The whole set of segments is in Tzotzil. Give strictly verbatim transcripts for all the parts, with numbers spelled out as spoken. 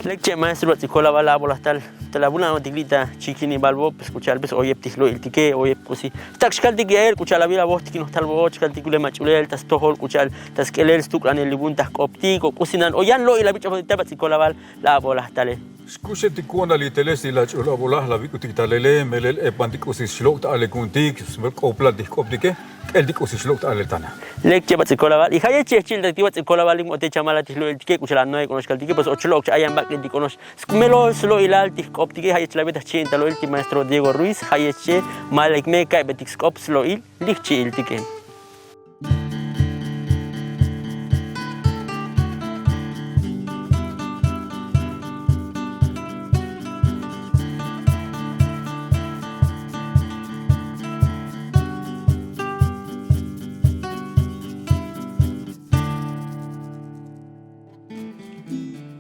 Lek che' maestro bats'ikol aval ab'olaj tal tal avula'anotik li' ta chikinib'al vo pues k'u cha'al pues oyeb ti jlo'iltike oyeb k'usi. Xtak xkaltik ya'el k'u cha'al avil avojtikinoj tal vo chkaltik ule mach'ulel ta stojol k'u cha'al ta sk'elel stuk'lanel li vun ta jk'optik o k'usi nan o yan lo'il avil ch'apotik tal bats'ikol aval la ab'olaj tale. Xkuxetik ku'un ali telex ti la ch'ul ab'olaj la vik'utik talele melel ep banti k'usi xlok' ta alel ku'untik k'oplal ti jk'optike. K'el ti k'usi xlok' ta alel tana. Lek che' bats'ikol aval y ja' yech che' jchi'iltak ti bats'ikol aval li mo'ote chamalal ti jlo'iltike k'u cha'al ano'e k'unoxkaltike pues och lok' cha'ayan bak'il ti k'unox. Skmelol slo'ilal ti jk'optike ja' yech la vietaj chi'in ta lo'il ti maestro Diego Ruiz ja' yech che' ma lek me ka'ybetik sk'op slo'il li jchi'iltike.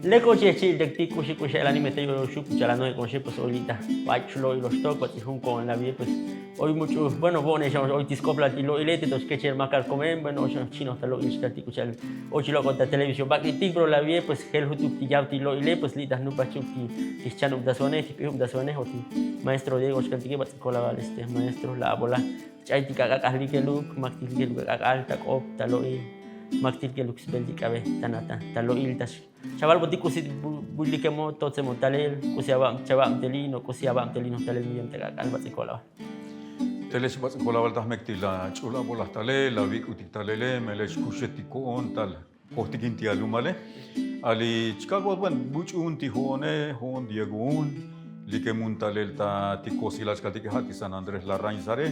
Lek och yejchi'iltek ti k'uxi k'uxi elanime te yo'oxuk cha'al ano'e k'uxi pues oy li' ta vach' lo'il oxtok bats'i jun ko'on lavi'e pues oy much'u bueno vo'onex oy ti sk'oplal ti lo'ile te to xkechel makal koven bueno oy xchi'noj ta lo'il xkal ti k'u cha'al och lok'on ta televisión bak'itik pero lavi'e pues jel jutuk ti yav ti lo'ile pues li' ta jnupaj chuk ti jchanub ta svonej ti jp'ijub ta svonej o ti maestro diego xkal tike bats'ikol aval este maestro la ab'olaj ch'ay ti k'ak'ak'al likeluk mak ti likeluk ak'ak'al ta k'op ta lo'il mak ti likeluk sbel ti k'abe ta nata ta lo'il ta xkal chaval bo ti k'usi buy likemo totsemo talel k'usi avab chavabtelin o k'usi avabtelin o talel miyem ta k'ak'al bats'ikol aval. Telex bats'ikol aval ta jmek ti la ch'ul ab'olaj talel la vik'utik talele melex kuxetik ko'on tal jojtikin ti alumale. Ali chkal bo bueno buch'un ti jo'one jo'on diego un likemun talel ta ti kosilal chkal tike ja' ti san andrés larrañzare.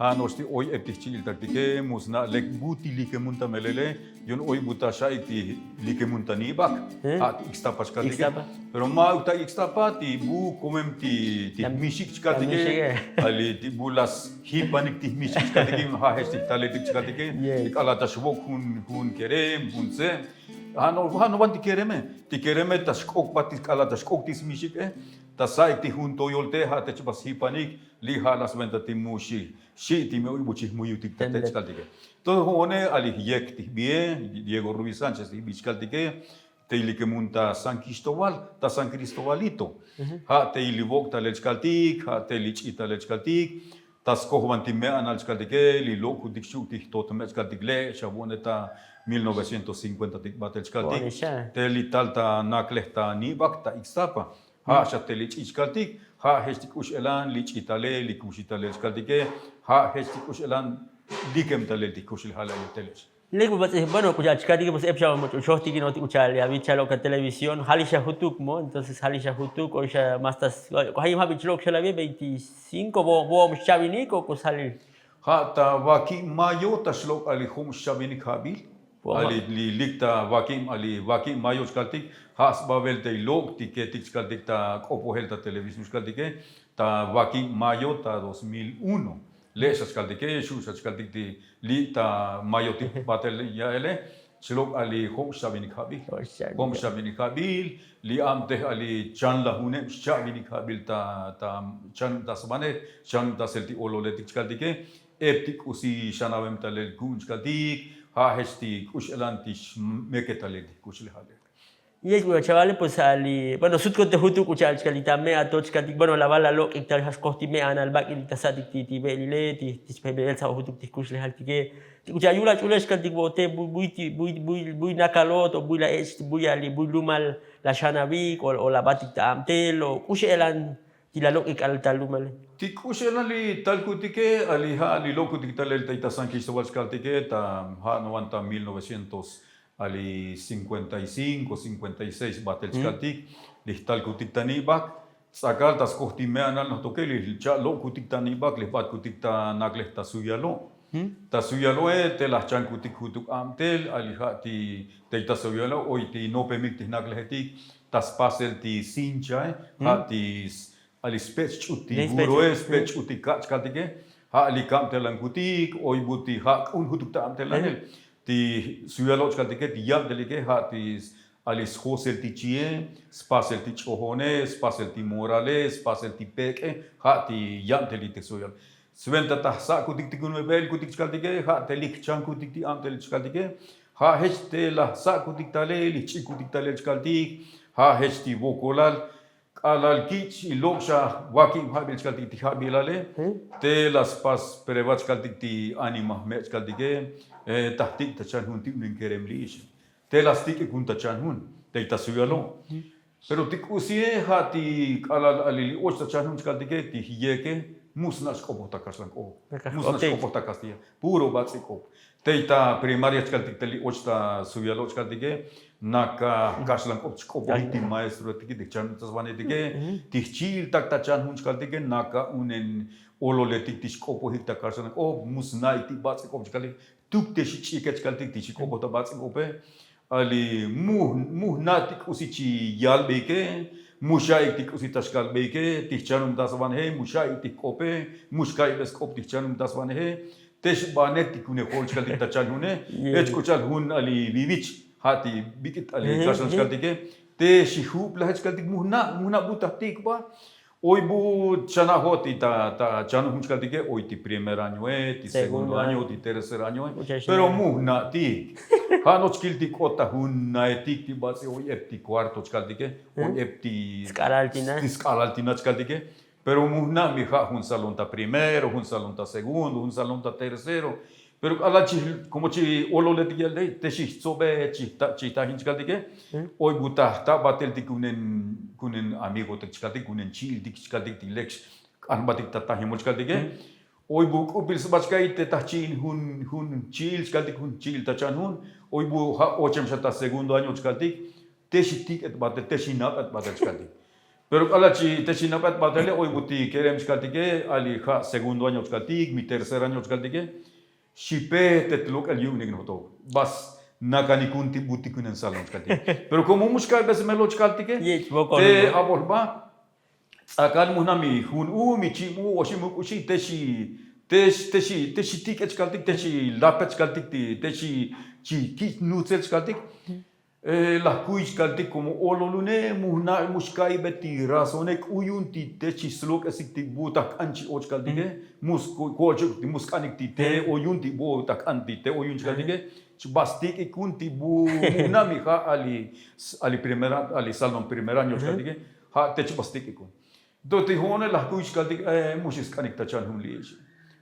Ja' no'ox ti oy ep ti jchi'iltaktike mu sna' lek bu ti likemun ta melele. Yu'un oy bu ta xa'ik ti likemun ta nib'ak ja' ti ikstapa chkal tike. Pero ma'uk ta ikstapa ti bu komem ti jmixik chkal tike. Ali ti bu la sjipanik ti jmixik chkal tike ja' jech ti jtaleltik chkal tike. Ti k'alal ta xvok' jun kerem jun tze. Ja' no van ti kereme ti kereme ta xk'okpat ti k'alal ta xk'ok ti smixik'e ta sa'ik ti jun toyolte ja' te chba sjipanik. Li' ja' la sventa ti mu xi' xi' ti me oy bu chi jmuyutik ta te chkal tike. Entonces jo'one ali jyek ti jbie diego ruiz sánchez ti jbi chkal tike. Te likemun ta san kristoval ta san kristovalito. Ja' te li vok' talel chkal tik ja' te li ch'i talel chkal tik ta skojvan ti me'anal chkal tike li lok'kutik xu' ti jtot me' chkal tik le' xa vo'one ta mil novecientos cinkuenta tik batel chkal tik. Te li tal ta naklej ta nib'ak ta ikstapa ja' xa te li ch'i chkal tik ja' jech ti k'ux elan li ch'i talel li kuxi talel chkal tike. Ja' jech ti k'ux elan likem talel ti kuxi li jalel li telex. Lek bats'ij bueno k'u cha'al chkal tike pues ep xa much'u xojtikin o ti k'u cha'al avil cha'al ok ta televisión ja' li xa jutuk mo entonces ja' li xa jutuk o xa mas ta ja' yim jab'il chlok' xa lavi veinticinko vo'ob xchavinik o k'u sjalil. Ja' ta vakib mayo ta xlok' ali jo'ob xchavinik jab'il. Ali li lik ta vakib ali vakib mayo chkal tik ja' sbavel te lok' ti ketik chkal tik ta k'opojel ta televisión chkal tike ta vakib mayo ta dos mil uno. Le' xa chkal tike xu' xa chkal tik ti li' ta mayotik batel ya'ele. Chlok' ali jo'ob xchavinik jab'il jo'ob xchavinik jab'il li abtej ali chanlajuneb xchavinik jab'il ta chanub ta sbanej chanub ta sel ti ololetik chkal tike. Ep ti k'usi xanavem talel ku'un chkal tik ja' jech ti k'ux elan ti xmeke talel ti kuxlejale. Yech bu chavale pues ali bueno sut kote jutuk k'u cha'al chkal tik ta me'a to chkal tik bueno laval la lok'ik tal ja' skoj ti me'anal bak'il ta sa'tik ti ti ve'lile ti ti chpebel sa'o jutuk ti jkuxlejal tike. Ti k'u cha'al yulal ch'ulex chkal tik vo'ote buy buy buy buy nakalot o buy la ech buy ali buy lumal la xanavik o la batik ta abtel o k'u xe'elan ti la lok'ik k'al ta lumale. Ti k'u xe'elan li talkutike ali ja' li lok'kutik talel tey ta san kristoval chkal tike ta ja' novan ta mil novecientos ali cinkuenta y cinko cinkuenta y seis batel chkaltik. Li jtalkutik ta nib'ak tz'akal ta skoj ti me'anal nojtoke li cha' lo'kutik ta nib'ak li jb'atkutik ta naklej ta suyalo'. Ta suyalo'e te la jchankutik jutuk abtel ali ja' ti tey ta suyalo' oy ti nopemik ti jnaklejetik ta spasel ti sinchae ja' ti ali spech' ch'ut ti buroe spech' ch'ut ti ka' chkaltike. Ja' li kabtelankutik oy bu ti ja' k'un jutuk ta abtelanel ti suyalo' chkaltike ti yabtelike ja' ti ali sjosel ti chie, spasel ti ch'ojone, spasel ti morale, spasel ti pek'e. Ja' ti yabtelik ti suyal sventa ta jsa'kutik ti kunubel kutik chkaltike ja' te li jchankutik ti abtel chkaltike. Ja' jech te la jsa'kutik talel li jch'ikutik talel chkaltik. Ja' jech ti vokolal k'alal kich' ilob xa vakib jabil chkaltik ti jabilale. Te la spas preva chkaltik ti anima jme' chkaltike. Tajtik ta chan jun ti unen kerem li'ix te la stik'ik jun ta chan jun te ta suyalo. Pero ti k'usie ja' ti k'alal alil li och ta chan jun chkaltike ti jiyeke. Mu sna' xk'opoj ta kaxlan k'op, mu sna' xk'opoj ta kastilla, puro bats'i k'op. Tey ta primaria chkaltik te li och ta suyalo' chkaltike naka kaxlan k'op chk'opojik ti maestroetike ti jchan ta svanetike. Ti jchi'iltak ta chan jun chkaltike naka unen ololetik ti xk'opojik ta kaxlan k'op mu sna'ik ti bats'i k'op chkaltik. Tuk te xich'ike chkaltik ti xik'opoj ta bats'i k'ope. Ali mu jna' ti k'usi chi yalbeike, mu xa'ik ti k'usi ta xkalbeike ti jchanum ta svaneje, mu xa'ik ti jk'ope, mu xka'ibe sk'op ti jchanum ta svaneje. Te xbanet ti kunejol chkaltik ta chan june. Jech k'u cha'al jun ali vivich ja' ti bik'it ali kaxlan chkaltike. Te xijuplaje chkaltik mu jna' mu jna' bu ta jtik ba. Oy bu chanajo' ti ta chanun jun chkaltike oy ti primer añoe, ti segundo año, ti tercer añoe. Pero mu jna'tik. Ja' no'ox kil ti k'ot ta jun naetik ti bats'i oy ep ti kuarto chkaltike, oy ep ti sk'alal ti na chkaltike. Pero mu jna' mi ja' jun salón ta primero, jun salón ta segundo, jun salón ta tercero. Pero k'alal chi komo chi ololetik yal te xijtsobe chi tajin chkaltike. Oy bu ta jta' batel ti kunen amigotik chkaltik kunen chi'iltik chkaltik ti lek xk'an jbatik ta tajimol chkaltike. Oy bu k'upil sba chka'i te ta jchi'il jun chi'il chkaltik jun chi'il ta chan jun. Oy bu ja' ochem xa ta segundo año chkaltik te xitik'et batel te xinap'et batel chkaltik. Pero k'alal chi te xinap'et batele oy bu ti kerem chkaltike ali ja' segundo año chkaltik mi tercer año chkaltike. Xipe te lok'el yu'unik noto bas nakanikun ti butik kunen salón chkaltik. Pero komo mu xka'ibes melo chkaltike te abol ba ts'akal mu jna' mi jun u mi chib u oxib mu k'uxi te xi te xi te xi tik'et chkaltik te xi lapet chkaltik ti te xi chi kich' nutzel chkaltik. Laj kuy chkaltik komo ololune mu jna' mu xka'ibe ti razone k'u yu'un ti te chi slok'esik ti bu ta jk'an chi och chkaltike. Mu sk'anik ti te o yu'un ti bu ta jk'an ti te o yu'un chkaltike. Ba stik'ik jun ti bu mu jna' mi ja' ali primera ali salón primer año chkaltike. Ja' te chi ba stik'ik jun. To ti jo'one laj kuy chkaltik mu xi sk'anik ta chan jun li'ix.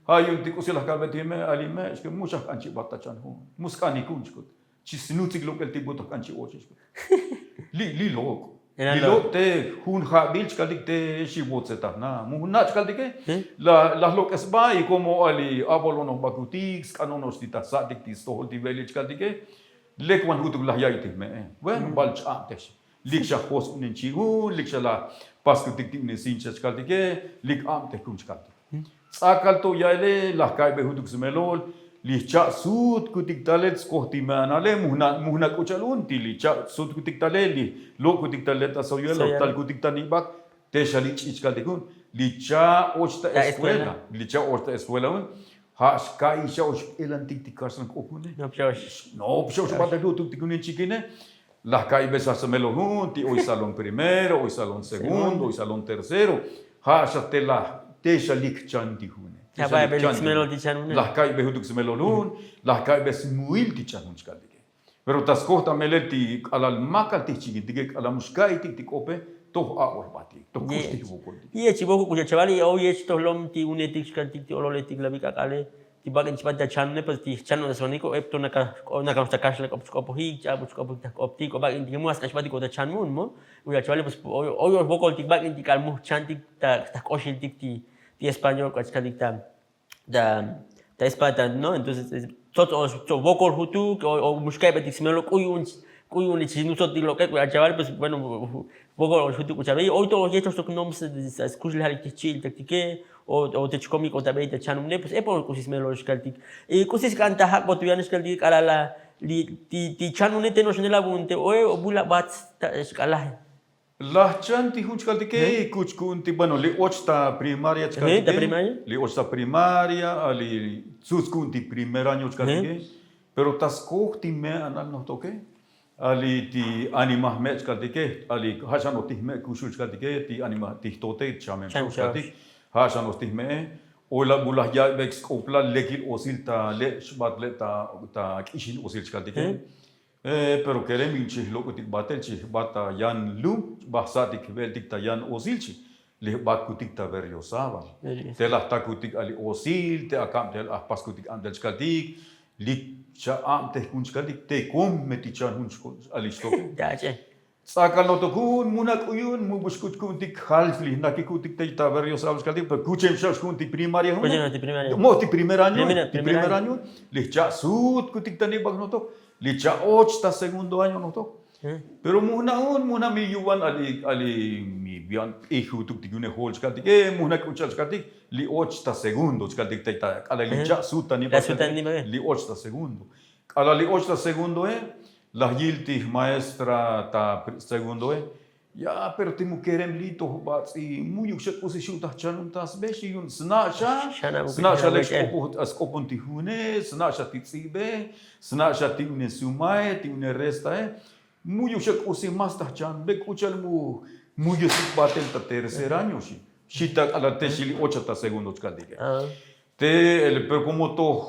Ja' yu'un ti k'usi laj ka'ibe ti me ali me xke mu xa jk'an chi bat ta chan jun mu sk'anik jun chkut. Chi snutsik lok'el ti bu ta jk'an chi oche xkut. Li' li' lok' li' lok' te jun jabil chkaltik te xi votzetaj na mu jna' chkaltike. Laj lok'es ba y komo ali abolonoj bakutik sk'anonox ti ta jsa'tik ti stojol ti ve'elil chkaltike. Lek van jutuk laj ya'i ti jme'e. Bueno bal ch'abtej xi lik xa josb'unen chi jun lik xa laj paskutik ti unen sincha chkaltike. Lik abtej kun chkaltik. Ts'akal to ya'ile laj ka'ibe jutuk smelol li jcha' sutkutik talel tskoj ti me'anale. Mu jna' k'u cha'al un ti li jcha' sutkutik talel li lok'kutik talel ta soyuelo talkutik ta nib'ak. Te xa li ch'ich kaltik jun li cha' och ta eskuela li cha' och ta eskuela jun. Ja' xka'i xa ox p'elantik ti kaxlan k'op june. Nop xa ox batel jutuk ti kunen chikine. Laj ka'i bes xa smelo jun ti oy salón primero oy salón segundo oy salón tercero. Ja' xa te laj te xa lik chan ti june. Laj ka'i be jutuk smelo jun. Laj ka'i be smuil ti chan jun chkaltike. Pero ta skoj ta melel ti k'alal makal ti jchikintike k'alal mu xka'itik ti k'ope toj a'bol jbatik toj k'uxtik jvokoltik. Yech ivokol k'uxtik chaval y oy yech toj lom ti unetik xkaltik ti ololetik lavi k'ak'ale. Ti bak'in chbat ta chanune pues ti jchanun ta svaniko ep to nakanox ta kaxlan k'op chk'opojik ch'abul chk'opojik ta jk'optik o bak'in ti mu ask'an chbatik o ta chanun mo. Uya chaval pues oy oy vokoltik bak'in ti k'al mu jchantik ta jk'oxiltik ti español k'uat xkaltik ta ta espata no. Entonces tzotz'ox vokol jutuk o muxka'ib'etik smelo k'u yu'un k'u yu'un li chinutzotik lok'ek' achaval pues bueno. Vokol jutuk uchaval oy to yechoxtok nom skuxlejalik ti jchi'iltaktike o te chkomik o ta b'ey ta chanune pues epon k'usi smelo xkaltik. Y k'usi sk'an ta jak'bot tu yan xkaltik k'alal la li ti chanune te no'ox nela vu'un te oe o bu la b'at ta xk'alaje. Laj chan ti jun chkaltike kuch ku'un ti bueno li och ta primaria chkaltike. Li och ta primaria ali tzutz ku'un ti primer año chkaltike. Pero ta skoj ti me' anal nojtoke ali ti anima jme' chkaltike ali ja' xan o ti jme' kuxul chkaltike ti anima ti jtote chamem xkaltik. Ja' xan o ti jme'e oy la bu laj ya'ibek sk'oplal lekil osil ta le' xbat le' ta k'ixin osil chkaltike. Pero kerem yu'un chijlok'utik batel chijbat ta yan lum, bajsa'tik jbe'eltik ta yan osil chi. Li jbakutik ta berriosábal. Te laj takutik ali osil te akab te ajpaskutik antel chkaltik. Li cha'ab te jkun chkaltik te kom me ti chan jun ali xtoke. Tz'akal notok jun mujna k'u yu'un mu buxk'uch ku'untik jalf li jnakikutik te ta berriosábal chkaltik pero kuchem xa xku'un ti primaria jun. Mo' ti primer año ti primer año li jcha' sut kutik ta nibak notok li cha'och ta segundo año notok. Pero mujna jun mujna mi yu'uban ali ali mi bian p'ijutuk ti yune jol chkaltike mujna k'uchal chkaltik. Li och ta segundo chkaltik te ta k'alal li cha' sut ta nibak li och ta segundo. K'alal li och ta segundoe laj yil ti jmaestra ta segundoe. Ya pero ti mu kerem li to jbatz'i mu yuk xa k'usi xu' ta jchanun ta sbe xi yu'un sna' xa sna' xa lek sk'opon ti june sna' xa ti tz'ibe sna' xa ti une sumae ti une restae. Mu yuk xa k'usi mas ta jchanbe k'u cha'al mu mu yusik batel ta tercer año xi. Xi ta k'alal te xi li ocha ta segundo chkaltike. Te pero komo toj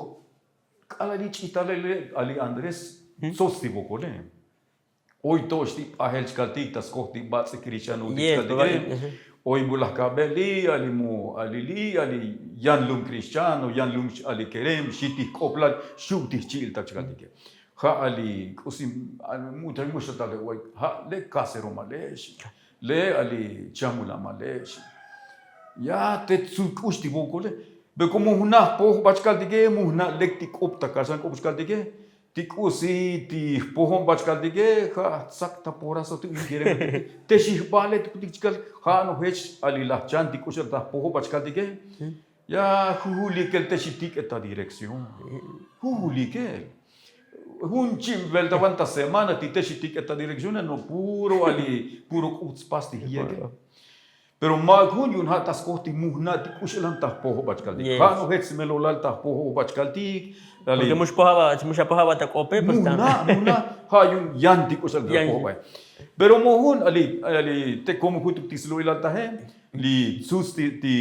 k'alal li ch'italel ali andrés tsots ti bokole. Oy to'ox ti p'ajel chkaltik ta skoj ti batz'ik rixan utik chkaltike. Oy bu laj kabel li ali mu ali li ali yan lum krixchano yan lum ali kerem xi ti jk'oplal xu' ti jchi'iltak chkaltike. Ja' ali k'usi mu'taj muxtatal le' oy ja' le' kaseromal le' xi. Le' ali chamulamal le' xi. Ya te tzul k'ux ti bokole. Pero komo jna' jpojbal chkaltike mu jna' lek ti k'op ta kaxlan k'op chkaltike. Ti k'usi ti jpojon bachkaltike ja' jtzak ta porazo ti unin kerem. Te xi jbale ti kutik chkal ja' nojech ali laj chan ti k'uxel ta jpojon bachkaltike. Ya jujul ikel te xi tik'e ta dirección. Jujul ikel jun chim veltaban ta semana ti te xi tik'e ta dirección no puro ali puro k'utspas ti jiyeke. Pero ma' jun yu'un ja' ta skoj ti mujna' ti k'uxelan ta jpojobal chkaltik ja' nojech smelolal ta jpojobal chkaltik. Mujna' mujna' ja' yu'un yan ti k'uxelan ta jpojobal. Pero mo jun ali te komo jutuk ti slo'ilal taje li tzutz ti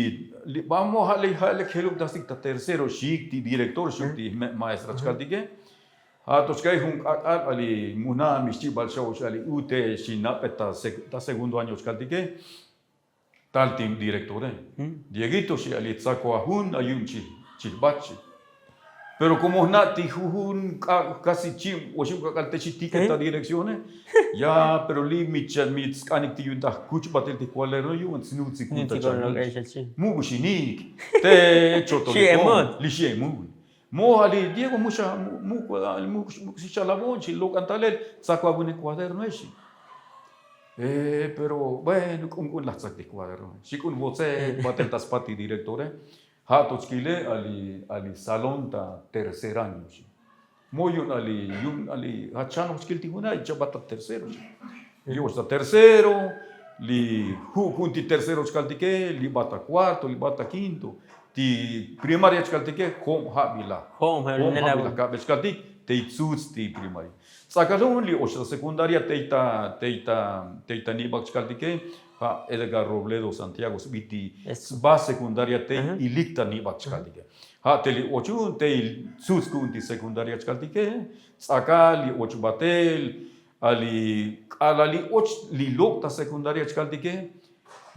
li bamo ja' lek jelub tastik ta tercero xik ti director xuk ti me' maestra chkaltike. Ja' to chka'ij jun k'ak'al ali mujna' mi xchibal xa'ox ali u te xinap'e ta segundo año chkaltike. Tal ti directore. Diegito xi ali tzakua jun ayu'un chijbat xi. Pero komo jna' ti jujun kasi chib oxib k'ak'al te xi tik'e ta direccione. Ya pero li mi sk'anik ti yu'un ta jkuch batel ti jkualerno yu'un tsnutsik jun ta chal. Mu bu xinik te chotolikon li xi emon. Mo ja' li diego mu xa mu mu si xalabon xi lok'an talel. Tzakua vune kuadernoe xi. Pero bueno k'un k'un laj tzak ti kuadernoe xi k'un votze batel ta spat ti directore. Ja' to chkile ali ali salón ta tercer año xi. Mo yu'un ali yu'un ali ja' chanoj chkil ti juna' y chabat ta tercero xi. Yo'ox ta tercero li ju' ku'un ti tercero chkaltike li bat ta kuarto li bat ta kinto. Ti primaria chkaltike jo'on ja' bila jo'on ja' bila kabel chkaltik. Te tzutz ti primaria tz'akal jun li oxta sekundaria tey ta tey ta tey ta nibak chkaltike. Ja' edgar robledo santiago sbiti sba sekundaria tey ilik ta nibak chkaltike. Ja' te li och jun tey tzutz ku'un ti sekundaria chkaltike. Tz'akal li och batel ali k'alal li och li lok' ta sekundaria chkaltike.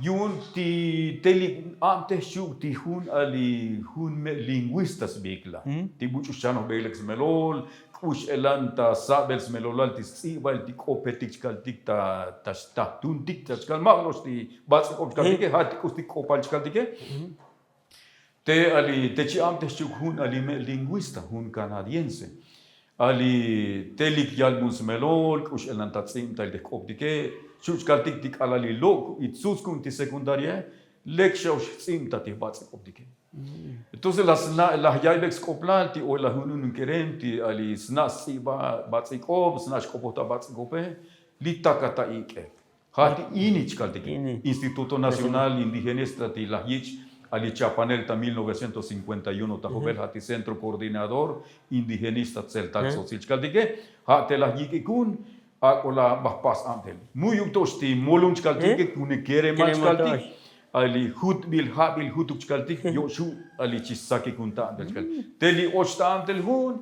Yu'un ti te li a'mtej xu' ti jun ali jun me' lingüista sbikla ti buch'u xchanoj bejlek smelol k'ux elan ta sabel smelolal ti stz'ibail ti k'opetik chkaltik ta ta xtahtuntik ta chkal ma' no'ox ti batz'ik k'op chkaltike ja' ti k'ustik k'opal chkaltike. Te ali te chi'am te xchuk jun ali me' lingüista jun canadiense. Ali te lik yalbun smelol k'ux elan ta tz'ibtail te jk'optike xu' chkaltik ti k'alal li lok' y tzutz ku'un ti secundariae. Lek xa ox jtz'ibta ti jbatz'ik k'optike. Entonces laj sna' laj yaybek sk'oplal ti oy laj junun kerem ti ali sna' stz'iba batz'ik k'op sna' xk'opoj ta batz'ik k'ope. Li takat ta ik'e ja' ti ini chkaltik instituto nacional indigenista ti laj yich' ali chapanel ta mil novecientos cinkuenta y uno ta jobel ja' ti centro koordinador indigenista tzeltal sotzil chkaltike. Ja' te laj yik'ikun ak'o laj bajpas abtel mu yuk to'ox ti molum chkaltike kune keremal chkaltik. Ali jutbil jabil jutuk chkaltik yo'xu' ali chi sakikun ta abtel chkaltik te li och ta abtel jun.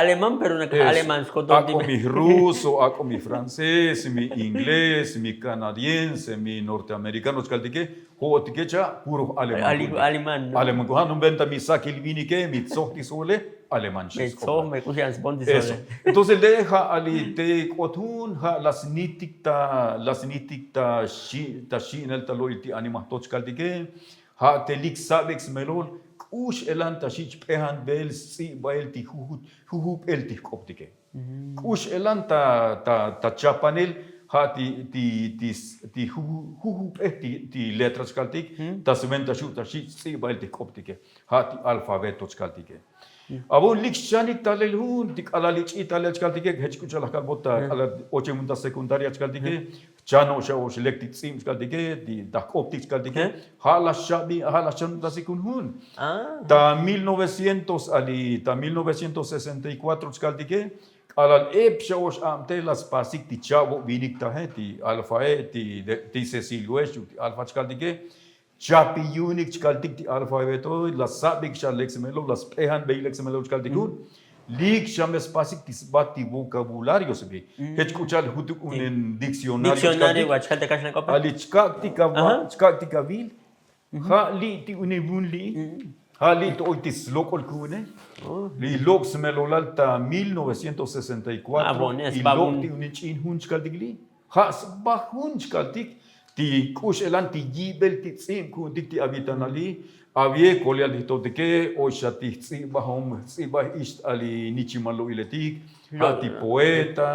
alemán pero nakaj alemán skoton ti. Ak'o mi ruso, ak'o mi francés, mi inglés, mi canadiense, mi norteamerikano chkaltike, jo'otike cha' puro alemán. Alemán. Alemán kujan un venta mi sakil vinike mi tzoj ti sole, alemán xi. Entonces le' ja' ali te k'ot jun ja' la snitik ta la snitik ta xi'nel ta lo'il ti animaj to chkaltike. Ja' te lik sabik smelol k'ux elan ta xich' p'ejan bel sts'ibbael ti jujubel ti jk'optike. K'ux elan ta chapanel ja' ti jujubej ti letra chkaltik ta sventa xu' ta xich' sts'ibbael ti jk'optike. Ja' ti alfabeto chkaltike. Avon lik xchanik talel jun ti k'alal ich'i talel chkaltike jech k'u cha'al ajkalbot ta k'alal ochemun ta sekundaria chkaltike. Chano' xa ox lek ti tz'ib chkaltike ti ta jk'optik chkaltike. Ja' la xchabi ja' la xchanun ta sikun jun ta mil novecientos ali ta mil novecientos sesenta y cuatro chkaltike. K'alal ep xa ox abte la spasik ti chavo' vinik taje ti alfae ti cecil huex ti alfa chkaltike. Chapi yu'unik chkaltik ti alfabeto la sabik xa lek smelol la sp'ejan bey lek smelol chkaltik jun. Lik xa me spasik ti sbat ti vokabulario sbi jech k'u cha'al jutuk unen diccionario chkaltik. Ali chkak'tik avil. Ja' li' ti unen vun li' ja' li' to oy ti slok'ol ku'une. Li' lok' smelolal ta mil novecientos sesenta y cuatro. Y lok' ti unen ch'in jun chkaltik li'. Ja' sba jun chkaltik ti k'ux elan ti yibel ti tz'ib ku'untik ti avitanali. Avie koleal ti jtotike oy xa ti jtz'ibajom jtz'ibaj ix t'ali nichimal lo'iletik. Ja' ti poeta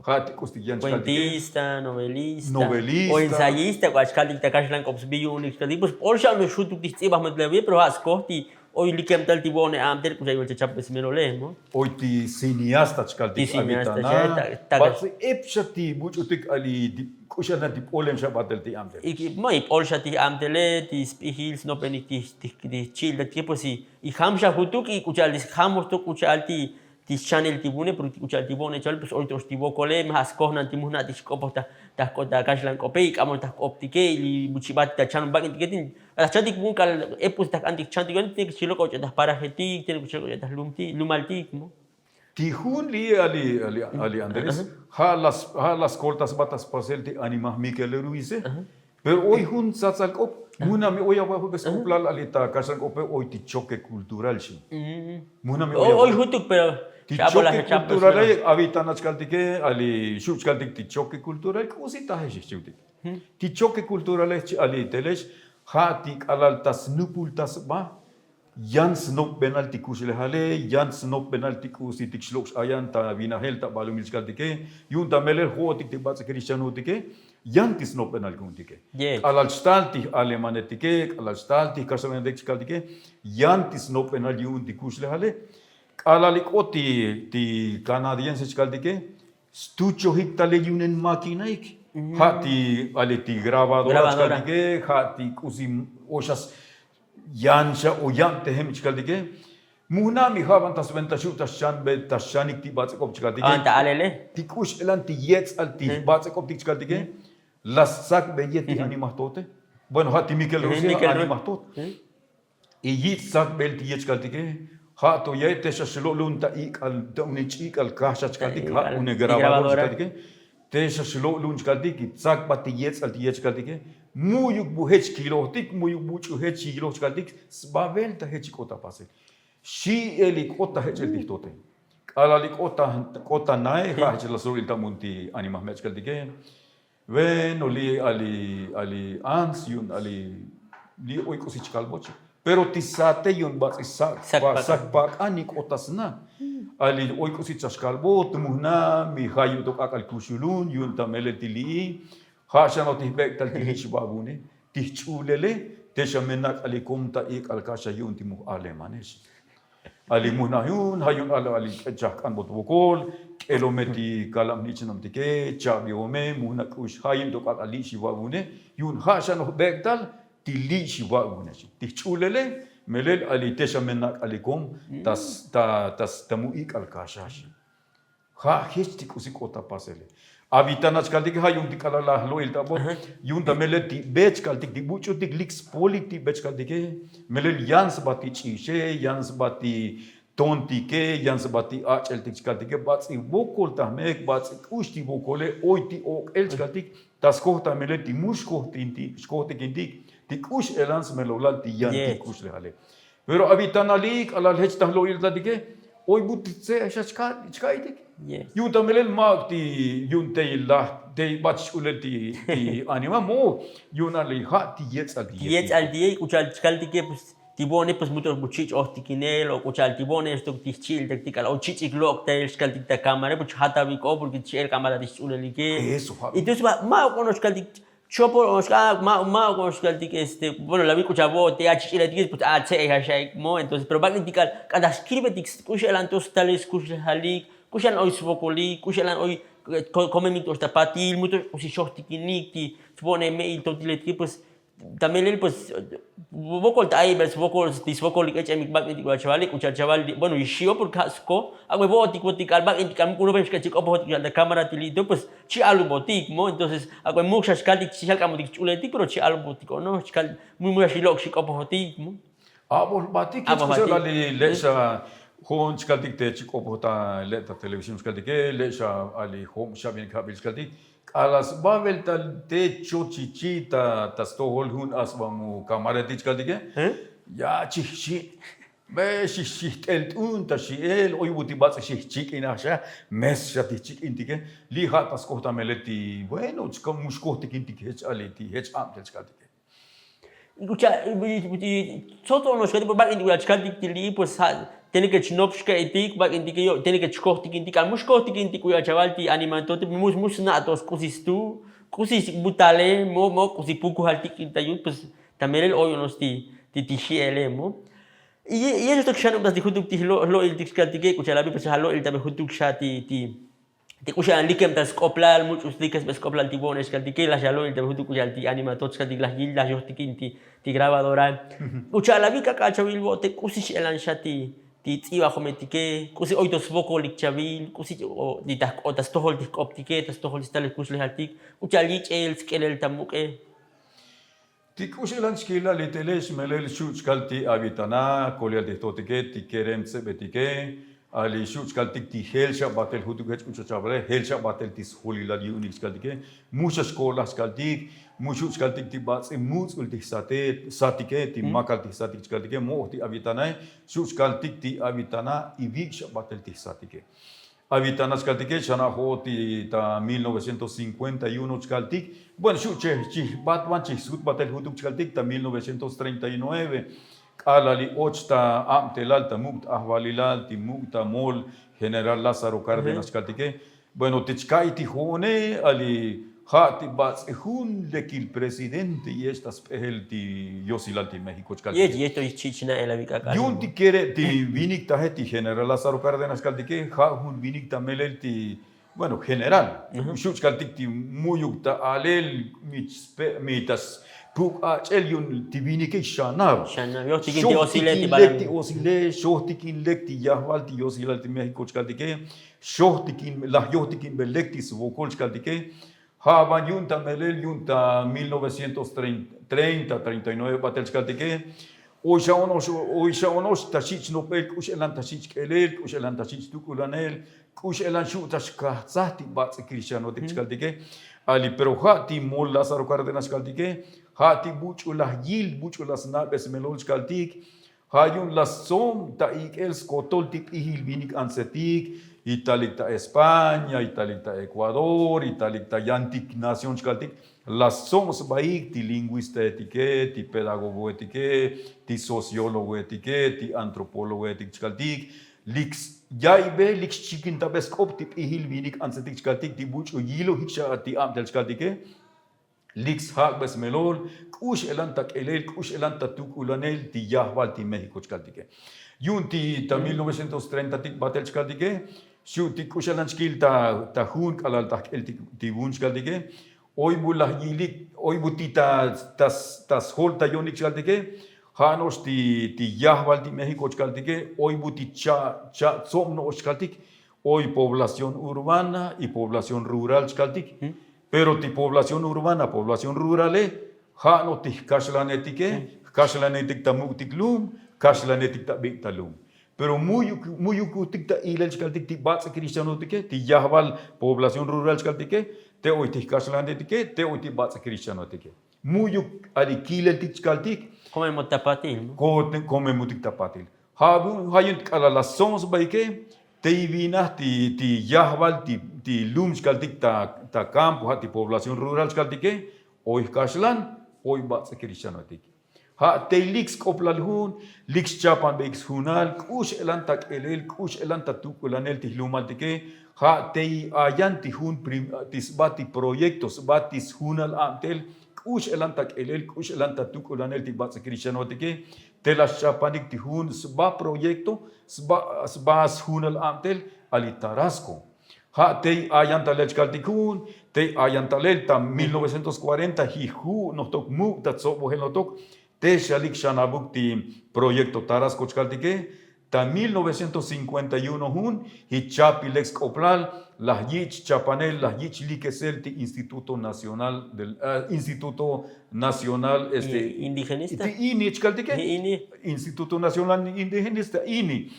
ja' ti k'ustik yan chkaltike. Novelista o ensayista k'u achkaltik ta kaxlan k'op sbi yu'unik chkaltik pues p'ol xa' me xutuk ti jtz'ibaj metlel avie pero ja' skoj ti Oy likem tal ti vo'one a'am tel k'ucha' yol chachapes melole mo. Oy ti cineasta chkaltik. Ti cineasta avitana. Bats'i ep xa ti buch'utik ali ti k'uxana ti p'olen xa batel ti a'am tel. Ma ip'ol xa ti a'am tele ti sp'ijil snopenik ti chi'il ta tike pues. Y jam xa jutuk y k'ucha'al ti jam oxtok k'ucha'al ti ti xchanel ti vune porque ti k'ucha'al ti vo'one chavale pues oy to'ox ti vokole ma ja' skojnan ti mujna' ti xk'opoj ta jk'o ta kaxlan k'ope y k'amol ta jk'optike y li buchibat ta chan bak'intike ti k'alal jchantik vun k'alal epus ta jk'antik jchantik vun tiene que xilok'och'a ta jparajetik tiene que xilok'och'a ta jlumtik lumaltik mo. Ti jun li ali ali ali andrés ja' la skolta sba ta spasel ti anima mikel ruise. Pero oy jun tsatsal k'op mujnami oy aba jubes k'oplal ali ta kaxlan k'ope oy ti choke kultural xi. Mujnami oy jutuk pero ti choke kulturale avitana chkaltike ali xu' chkaltik ti choke kultural k'usi tajex xchiutik. Ti choke kulturale chi ali telex ja' ti k'alal ta snupul ta sba yan snopbenal ti kuxlejale yan snopbenal ti k'usitik xlok' x'ayan ta vinajel ta balumil chkaltike. Yu'un ta melel jo'otik ti bats'ikirix chanotike yan ti snopbenal ku'untike. K'alal xtal ti j'alemanetike k'alal xtal ti jkaxlanetik chkaltike yan ti snopbenal yu'un ti kuxlejale. K'alal ik'o ti canadiense chkaltike stuchojik talel yunen makinaik ja' ti ali ti grabadora chkaltike ja' ti k'usi oxas yan xa o yab tejem chkaltike. Mujna' mi ja' ban ta sventa xu' ta xchanbe ta xchanik ti bats'ek'op chkaltike ti k'ux elan ti yetz'al ti bats'ek'optik chkaltike. La stzakbe yet ti animajtote. Bueno ja' ti mikel rusia animajtot y yich' stzakbel ti yet chkaltike. Ja' to ya'i te xa xlo'lun ta ik'al ta une ch'ik'al kaxa chkaltik ja' une grabadora chkaltike. Te xa xlo'lun chkaltik y tzakbat ti yetz'al ti yet chkaltike. Mu'yuk bu jech kilojtik mu'yuk bu ch'u jech yiloj chkaltik sbavel ta jech ik'ot ta pasel. Xi'el ik'ot ta jech'el ti jtote. K'alal ik'ot ta nae ja' jech la sro'il ta mun ti anima jme' chkaltike. Bueno li ali ali ants yu'un ali li oy k'usi chkalboch. Pero ti sate yu'un bats'i sak pak'an ik'ot ta sna. Ali oy k'usi chkalbot mujna' mi ja' yu'un to k'ak'al kuxulun yu'un ta melel ti li'i. Ja' xanoj ti jbek'tal ti li' xbabune ti jch'ulele te xa me nak'alikom ta ik'al kaxa yu'un ti muj alemane xi. Ali mujna' yu'un ja' yu'un ali k'echaj k'anbot vokol k'elome ti kalab nich'nabtike chabiome mujna' k'ux ja' yu'un to k'ak'al li' xibabune. Yu'un ja' xanoj jbek'tal ti li' xibabune xi ti jch'ulele. Melel ali te xa me nak'alikom ta ta ta mu ik'al kaxa xi. Ja' jech ti k'usi k'ot ta pasele. Avitana chkaltike ja' yu'un ti k'alal laj lo'il ta bot yu'un ta melel ti be chkaltik ti buch'utik lik spolik ti be chkaltike. Melel yan sba ti ch'ixe yan sba ti tontike yan sba ti ach'eltik chkaltike bats'i vokol ta jme'ek bats'i k'ux ti vokole oy ti ok'el chkaltik. Ta skoj ta melel ti mu xkojtikintik ti k'ux elan smelolal ti yantik kuxlejale. Pero avitanalik k'alal jech ta jlo'il tatike oy bu ti tze' xa chka'itik. Yu'un ta melel mak ti yu'un tey laj tey bach ch'ulel ti anima mo. Yu'un ali ja' ti yetz'al ti yetz'al ti ye' k'ucha'al chkaltike pues ti vo'one pues mutox bu chich'ojtikinel o k'ucha'al ti vo'one xtok ti jchi'iltak ti k'al o chich'ik lok' tel xkaltik ta kamare pues chjatavik'o porque chi'el k'amata ti xch'ulelike. Entonces ma' ok'onox kaltik chopol onox k'a ma' ma' ok'onox kaltik este bueno la vi k'ucha' vo'otik a chich'iletik pues a tze'ej a xa'ik mo entonces pero bak'intik k'al k'ataj xkirbetik k'uxe'lan to stalel skuxlejalik k'uxe'lan oy svokolik k'uxe'lan oy komemik to'ox ta patil mu to'ox k'usi xojtikinik ti svo'one me'il totiletike pues ta melel pues vokol ta a'iybel svokol ti svokol li k'ech'emik bak'intik k'ucha' chavali k'ucha' chaval bueno yixio porque ja' skoj ak'be vo'otik votik k'al bak'intik k'al muk' unobej xk'echik k'opojotik k'ucha' ta kamara ti li'to pues chi' alubotik mo entonces ak'be muk xa xkaltik chi' xal k'amotik ch'uletik pero chi' alubotik ono xkal mu mu xa xilok' xik'opojotik mo. Abol batik kech k'uxel ali le' xa jo'on chkaltik te chik'opoj ta le' ta televisión chkaltike le' xa ali jo'on xabinik jabil chkaltik. K'alal sbavel tal te chochichi ta ta stojol jun asba mu kamaretik chkaltike. Ya chijxi' be xijxi' jt'el t'un ta xi'el oy bu ti bats'i xijchik'inaj xa. Mes xa ti jchik'intike li' ja' ta skoj ta melel ti bueno chka mu xkojtikintik jech ali ti jech abtel chkaltike. K'ucha' tzotz'onox k'atik bak'intik k'ucha' chkaltik ti li'i pues ja' tiene ke chnop xke'itik bak'intike yo' tiene ke chkojtikintik k'al mu xkojtikintik k'ucha' chaval ti animal tote mu mu sna' to sk'usi stu k'usi butale mo mo k'usi pukujaltik k'inta yut pues ta melel oy onox ti ti ti xi'ele mo. Y yech to kixanubtas ti jutuk ti jlo'iltik xkaltike k'u cha'al abi pues ja' lo'iltabe jutuk xa ti ti ti k'u xa'an likem ta sk'oplal much'u slikesbe sk'oplal ti bo'one xkaltike laj xa lo'iltabe jutuk k'u cha'al ti anima tot xkaltik laj yil laj yojtikin ti ti grabadora. K'u cha'al abi k'ak'a' chavil bo'ote k'usi x'elan xa ti ti tz'ibajometike k'usi oy to svokolik chavil k'usi ti ta stojol ti jk'optike ta stojol ti stalel kuxlejaltik k'u cha'al yich'el sk'elel ta muk'e. Ti k'u x'elan chkila' li telex melel xu' chkal ti avitana kolyal ti jtotike ti kerem tzebetike. Ali xu' chkaltik ti jel xa batel jutuk jech k'u chachapale jel xa batel ti sjolilal yu'unik chkaltike. Mu xa xkolaj chkaltik mu xu' chkaltik ti batz'i mutz'ul ti jsatike ti makal ti jsatik chkaltike mo'oj ti avitanae. Xu' chkaltik ti avitana y vik' xa batel ti jsatike. Avitana chkaltike xana' jo'ot ti ta mil novecientos cinkuenta y uno chkaltik. Bueno xu' chejchijbat ban chijsut batel jutuk chkaltik ta mil novecientos treinta y nueve. K'alal li och ta abtelal ta muk' ta ajvalilal ti muk' ta mol general lázaro cárdenas chkaltike. Bueno ti chka'i ti jo'one ali ja' ti batz'i jun lekil presidente yech ta sp'ejel ti yosilal ti méxiko chkaltike. Yu'un ti kere' ti vinik taje ti general lázaro cárdenas kaltike ja' jun vinik ta melel ti bueno general. Xu' chkaltik ti mu'yuk ta alel mi ta spuk'ach'el yu'un ti vinike xanab. Xojtikin lek ti osile xojtikin lek ti yajval ti yosilal ti méxiko chkaltike. Xojtikin laj yojtikinbe lek ti svokol chkaltike. Ja' ban yu'un ta melel yu'un ta mil novecientos treinta treinta y nueve batel chkaltike. Oy xa ono'ox ta xich' nopel k'u x'elan ta xich' k'elel k'u x'elan ta xich' tuk'ulanel k'u x'elan xu' ta xkajtzaj ti batz'ikil xanotik chkaltike. Ali pero ja' ti mol lázaro cárdenas chkaltike ja' ti buch'u laj yil buch'u laj sna'be smelol chkaltik. Ja' yu'un laj stsom ta ik'el skotol ti p'ijil vinik antsetik. Italik ta españa italik ta ecuador italik ta yantik nación chkaltik. Laj stsom sbaik ti lingüistaetike ti pedagogoetike ti sociologoetike ti antropologoetik chkaltik. Lik ya'ibe lik xchikintabe sk'op ti p'ijil vinik antsetik chkaltik ti buch'u yilojik xa ti abtel chkaltike. Lik sjak'be smelol k'u x'elan ta k'elel k'u x'elan ta tuk'ulanel ti yajval ti méxiko chkaltike. Yu'un ti ta mil novecientos treinta tik batel chkaltike. Xu' ti k'u x'elan chkil ta jun k'alal ta jk'el ti vun chkaltike. Oy bu laj yilik oy bu ti ta sjol ta yonik chkaltike. Ja' no'ox ti yajval ti méxiko chkaltike oy bu ti cha' tzob no'ox chkaltik. Oy población urbana y población rural chkaltik. Pero ti población urbana población rurale ja' no ti jkaxlanetike. Jkaxlanetik ta muk'tik lum jkaxlanetik ta bik' ta lum. Pero mu yukutik ta ilel chkaltik ti batz'ikil ixchanotike ti yajval población rural chkaltike. Te oy ti jkaxlanetike te oy ti batz'ikil ixchanotike. Mu yuk ali kileltik chkaltik. Komemotik ta patil. Komemotik ta patil. Ja' yu'un k'alal la stsonsbaike tey vinaj ti yajval ti lum chkaltik ta kampo ja' ti población rural chkaltike. Oy jkaxlan oy batz'ikil xchanotik. Ja' tey lik sk'oplal jun lik xchapanbeik sjunal k'u x'elan ta k'elel k'u x'elan ta tuk'ulanel ti jlumaltike. Ja' tey ayan ti jun ti sba ti proyekto sba ti sjunal abtel k'u x'elan ta k'elel k'u x'elan ta tuk'ulanel ti batz'ikil xchanotike. Te la xchapanik ti jun sba proyekto sba sjunal abtel ali tarasko. Ja' tey ayan talel chkaltik jun tey ayan talel ta mil novecientos kuarenta ji' ju' nojtok muk' ta tzob ojel nojtok. Te xalik xanabuk ti proyekto tarasko chkaltike. Ta mil novecientos cinkuenta y uno jun ji' chapilek sk'oplal laj yich' chapanel laj yich' likesel ti instituto nacional del instituto nacional este ti ini chkaltike. Instituto nacional indigenista ini.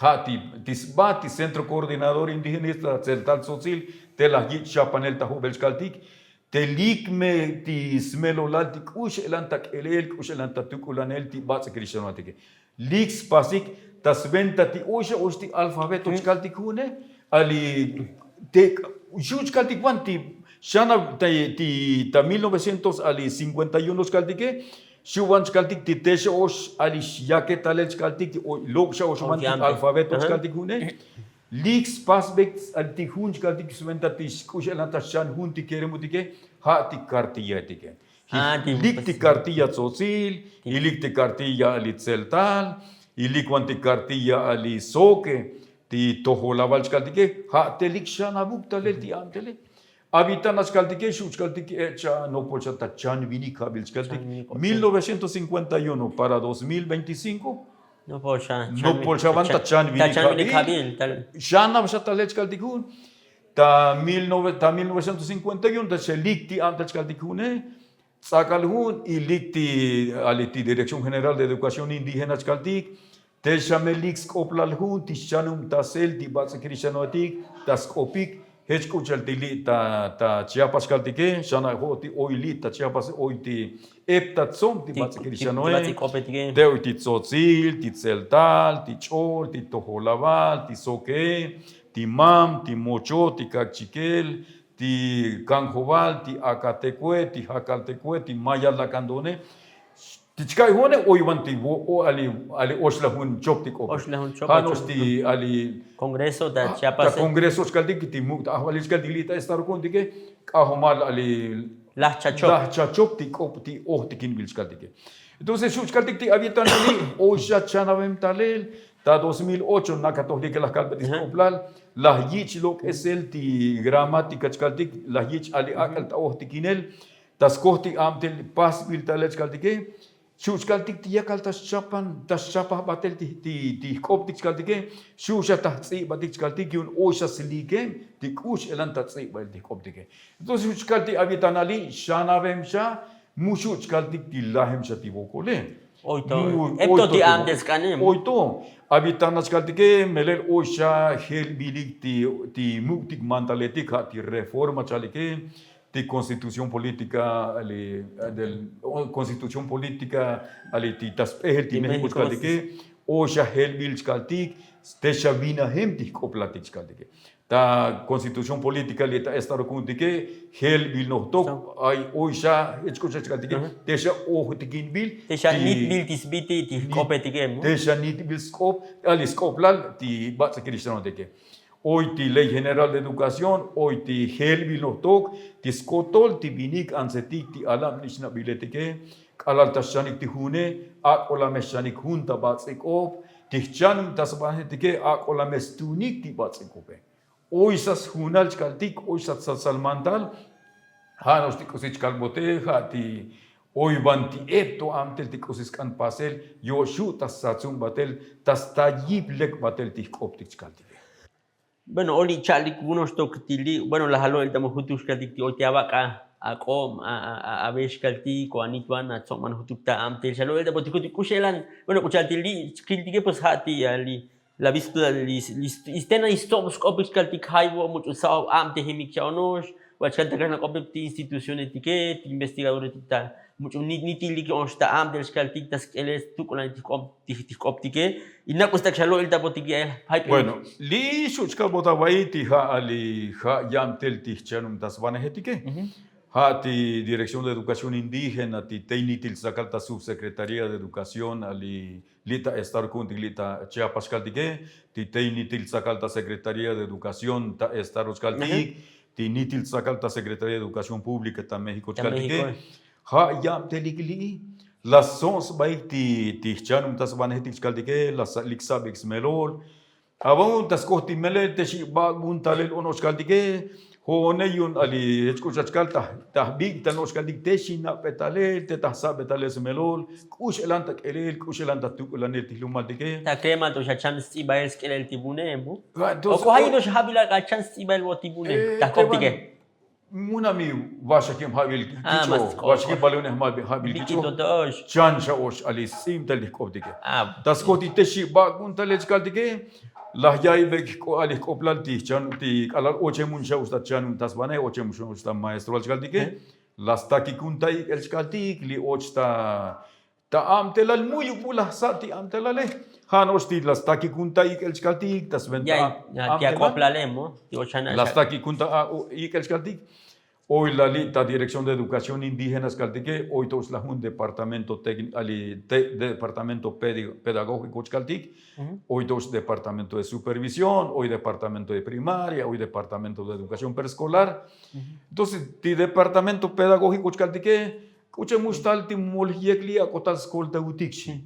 Ja' ti sba ti centro koordinador indigenista tzeltal tzotzil te laj yich' chapanel ta jubel chkaltik. Te lik me ti smelolal ti k'u x'elan ta k'elel k'u x'elan ta tuk'ulanel ti batz'ikil xchanotike. Lik spasik ta sventa ti oy xa ox ti alfabeto chkaltik june. Ali te xu' chkaltik wan ti xana ta mil novecientos ali cinkuenta y uno chkaltike. Xu' wan chkaltik ti te xa ox ali xyake talel chkaltik ti oy lok' xa ox wan ti alfabeto chkaltik june. Lik spasbek ti jun chkaltik sventa ti k'u x'elan ta xchan jun ti keremutike. Ja' ti kartillaetike. Lik ti kartilla tzotzil, ilik ti kartilla ali tzeltal, ilik wan ti kartilla ali soke, ti tojolabal chkaltike. Ja' telik xanabuk talel ti a'mtele. Avitan achkaltike xu' chkaltik echa' nopol xa ta chan vinik jabil chkaltik. Mil novecientos cincuenta y uno para dos mil veinticinco. Nopol xa van ta chan vinik jabil. Xanab xa talel chkaltik jun ta mil novecientos cincuenta y uno ta xelik ti a'mtel chkaltik june. Tz'akal jun ilik ti ali ti dirección general de educación indígena chkaltik. Te xa me lik sk'oplal jun ti xchanubtasel ti bats'ikil xanoetik ta sk'opik. Jech k'u cha'al ti li' ta chiapas kaltike xana' jo' ti oy li' ta chiapas oy ti ep ta tzom ti bats'ikil xanoe. Te oy ti tzotzil, ti tzeltal, ti ch'ol, ti tojolabal, ti soke, ti mam, ti mocho, ti kakchikel, ti kanjobal, ti akatekue, ti jakaltekue, ti mayal lakandone. Ti chka'y june oy van ti ali oxla jun chop ti k'ope. Ja' no'ox ti ali kongreso ta chiapas, kongreso chkaltik ti muk' ta ajvalil chkaltik li' ta estado ku'untike. K'ajomal ali lajcha chop ti k'op ti ojtikinbil chkaltike. Entonces xu' chkaltik ti avitan ali oy xa chanavem talel ta dos mil ocho nakatojlike laj kalbetik sk'oplal. Laj yich' lok'esel ti gramátika chkaltik laj yich' ali ak'al ta ojtikinel ta skoj ti a'mtel pasbil talel chkaltike. Xu' chkaltik ti yakal ta xchapan ta xchapaj batel ti jk'optik chkaltike. Xu' xa ta jtz'ibatik chkaltik yu'un oy xa slikem ti k'ux elan ta tz'ibail ti jk'optike. Entonces xu' chkaltik avitan ali xanavem xa mu xu' chkaltik ti lajem xa ti vokole. Oy to ep to ti a'mtel sk'anem oy to. Avitan achkaltike melel oy xa jelbilik ti muk'tik mantaletik ja' ti reforma chalike ti constitución politika ali del constitución politika ali ti ta sp'ejel ti mexiko chkaltike. Oy xa jelbil chkaltik te xa vinajem ti jk'oplatik chkaltike. Ta constitución politika li' ta estado ku'untike jelbil nojtok ay oy xa jech k'u xa chkaltike te xa ojtikinbil te xa nitbil ti sbiti ti jk'opetike. Te xa nitbil sk'op ali sk'oplal ti bats'ikil xtanotike. Oy ti ley general de educación oy ti jelbil nojtok ti skotol ti vinik antsetik ti alab nixnabiletike. K'alal ta xchanik ti june ak'olames xchanik jun ta bats'ik'op ti jchan ta sbajetike ak'olames tunik ti bats'ik'ope. Oy sa sjunal chkaltik oy sa tsatsal mantal. Ja' no'ox ti k'usi chkalbote ja' ti oy van ti ep to a'mtel ti k'usi sk'an pasel yo' xu' ta satzun batel ta sta yip lek batel ti jk'optik chkaltike. Bueno oli cha'lik vuno'ox tok ti li' bueno laj alo'el ta mo jutuk xkaltik ti oy ti avak'a ak'ob ave xkaltik o anitvan atzob man jutuk ta a'mtel xa lo'el ta bo ti jutuk k'u xelan. Bueno k'u cha'al ti li' chkiltike pues ja' ti ali la vista li istena istzob sk'opik xkaltik jayvo much'u sa'ob a'mtejimik xa ono'ox. Va'al chkaltik ta kaxlan k'opik ti institucionetike ti investigadoretik ta much'u nitilik ono'ox ta a'mtel xkaltik ta sk'elel stuk'ulan ti jk'op ti jk'optike. Y nak'us tak xa lo'il ta botik yael jayp'in. Bueno li' xu' chkalbot ava'i ti ja' ali ja' ya'mtel ti jchanum ta svanejetike. Ja' ti dirección de educación indígena ti tey nitil tsakal ta subsecretaría de educación ali li' ta estado ku'untik li' ta chiapas kaltike ti tey nitil tsakal ta secretaría de educación ta estado chkaltik ti nitil tsakal ta secretaría de educación públika ta mexiko chkaltike. Ja' yabtelik li'i la sso'on sbaik ti jchanum ta sbanejetik chkaltike la lik sabik smelol. Avaun ta skoj ti melel te xi' bak' vun talel ono'ox kaltike. Jo'one yu'un ali jech k'u chach kal ta jbik' tal no'ox kaltik te xi' na'be talel te ta jsa'be talel smelol. K'u x'elan ta k'elel k'u x'elan ta tuk'ulanel ti jlumaltike. Ta kremal to xa chan sts'ibael sk'elel ti vune. Ok'o ja' yu'un to xa jabil ak'a chan sts'ibael vo ti vune ta jk'optike. Munami vaxakim jabil kich'o vaxakim balune jabil kich'o. Chan xa ox ali sts'ibtel ti jk'optike. Ta skoj ti te xi' bak' vun talel chkaltike. Laj ya'ibe k'o ali jk'oplal ti k'alal ochemun xa ox ta chanun ta svanej ochemun xa ox ta maestroal chkaltike. La stakikun ta ik'el chkaltik li och ta ta abtelal mu'yuk bu la jsa' ti abtelale. Ja' no'ox ti la stakikun ta ik'el chkaltik ta sventa abtelal. La stakikun ta ik'el chkaltik. Oy la li' ta dirección de educación indígena chkaltike oy to ox la jun departamento técnico ali departamento pedagógico chkaltik. Oy to ox departamento de supervisión oy departamento de primaria oy departamento de educación preescolar. Entonces ti departamento pedagógico chkaltike K'uche mux tal ti mol yek li' ak'o tal skoltavutik xi.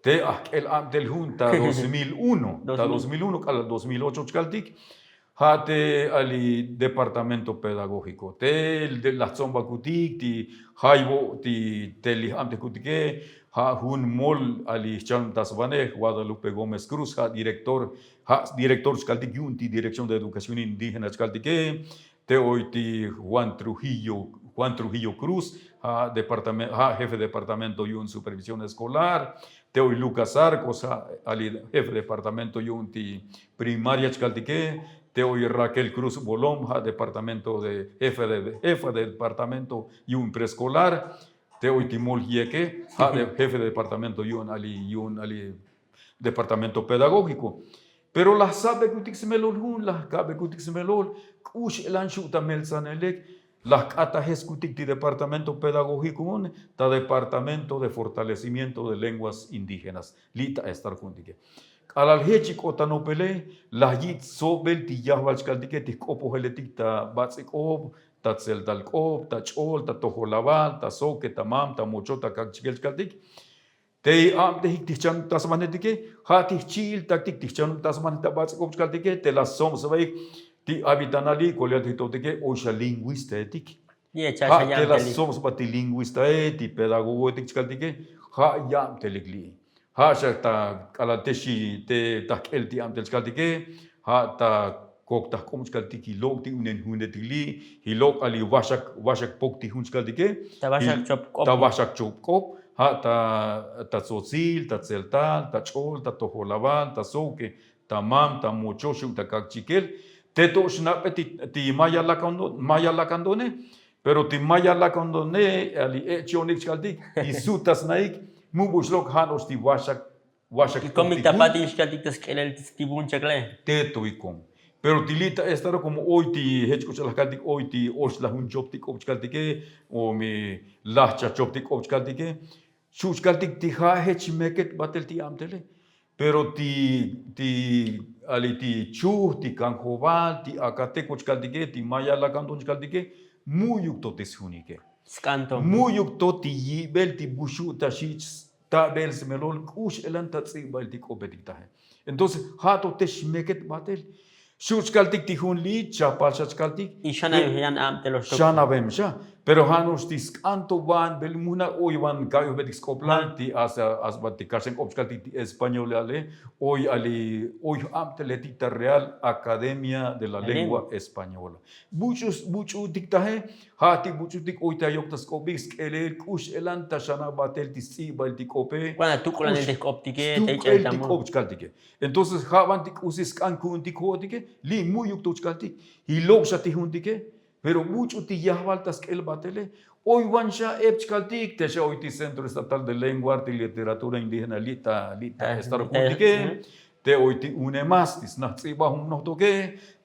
Te ajk'el abtel jun ta dos mil uno, ta dos mil uno k'ala' dos mil ocho chkaltik. Ja' te ali departamento pedagógiko te laj tzomb'akutik ti jayvo' ti te li j'abtejkutike. Ja' jun mol ali jchanubtaj sbanej guadalupe gómez cruz ja' director ja' director chkaltik yu'un ti dirección de educación indígena chkaltike. Te oy ti juan trujillo juan trujillo cruz ja' jefe departamento yu'un supervisión escolar. Te oy lukas arcos ja' ali jefe departamento yu'un ti primaria chkaltike. Te oy raquel cruz bolom ja' departamento de jefe de jefe de departamento yu'un preescolar. Te oy ti mol yeke ja' jefe de departamento yu'un ali yu'un ali departamento pedagógiko. Pero laj sabekutik smelol jun laj kabekutik smelol k'ux elan xu' ta meltsanelek laj k'atajeskutik ti departamento pedagógiko jun ta departamento de fortalecimiento de lenguas indígenas li' ta estar juntike. K'alal jech ik'ot ta nopele laj yich' tsobel ti yajval chkaltike ti jk'opojeletik ta bats'ik'ob, ta tzeltal k'op, ta ch'ol, ta tojol aval, ta soke, ta mam, ta mocho, ta kakchikel chkaltik. Te abtejik ti jchanubtaj sbanetike ja' ti jchi'iltaktik ti jchanubtaj sbanet ta bats'ik'ob chkaltike te laj tsob sbaik ti avitanali' kolyal ti jtotike oy xa lingüistaetik. Ja' te laj tsob sba ti lingüistae ti pedagogoetik chkaltike. Ja' yabtelik li' ja' xa ta k'alal te xi te ta jk'el ti abtel chkaltike. Ja' ta kok ta jk'ob chkaltik jilok' ti unen junetik li' jilok' ali waxak waxak pok ti jun chkaltike. Ta waxak chop k'op ja' ta ta tzotzil ta tzeltal ta ch'ol ta tojol aval ta soke ta mam ta mocho xu' ta kakchikel. Te to' xnab'e ti maya lakandone pero ti maya lakandone ali e' chi'onik chkaltik ti su' ta snaik. Mu bu xlok' ja' no'ox ti waxak waxak komik ta patil xkaltik ta sk'elel ti vun chakle. Te to ikom pero ti li' ta estado komo oy ti jech k'u ch'alaj kaltik oy ti oxlaj jun chop ti k'op chkaltike o mi laj chachop ti k'op chkaltike. Xu' chkaltik ti ja' jech meket batel ti abtele pero ti ti ali ti chuj ti kanjobal ti akateko chkaltike ti maya lakanton chkaltike. Mu'yuk to ti sjunike sk'anto mu'yuk to ti yibel ti buxu' ta xich' tabel smelol k'ux elan ta tz'ibbail ti k'opetik taje. Entonces ja' to te xmeket batel xu' chkaltik ti jun li' chapal xa chkaltik. Xanabem xa pero ja' no'ox ti sk'anto va'anbel mujna' oy van ka'yojbetik sk'oplal ti asbat ti kaxlan k'op chkaltik ti españolale. Oy ali oy abteletik ta real academia de la lengua española. Buch'u buch'utik taje ja' ti buch'utik oy ta yok ta sk'opik sk'elel k'ux elan ta xana' batel ti stz'ibbail ti k'ope. Tuk'lanel ti jk'optike ta ich'el ta mul ti k'op chkaltike. Entonces ja' van ti k'usi sk'an ku'untik jo'otike li' mu'yuk to chkaltik. Jilok' xa ti juntike pero buch'u ti yajval ta sk'el batele. Oy van xa ep chkaltik te xa oy ti centro estatal de lengua arte y literatura indígena li' ta li' ta estarokuntike. Te oy ti unemas ti snaj tz'ibaj jun nojtoke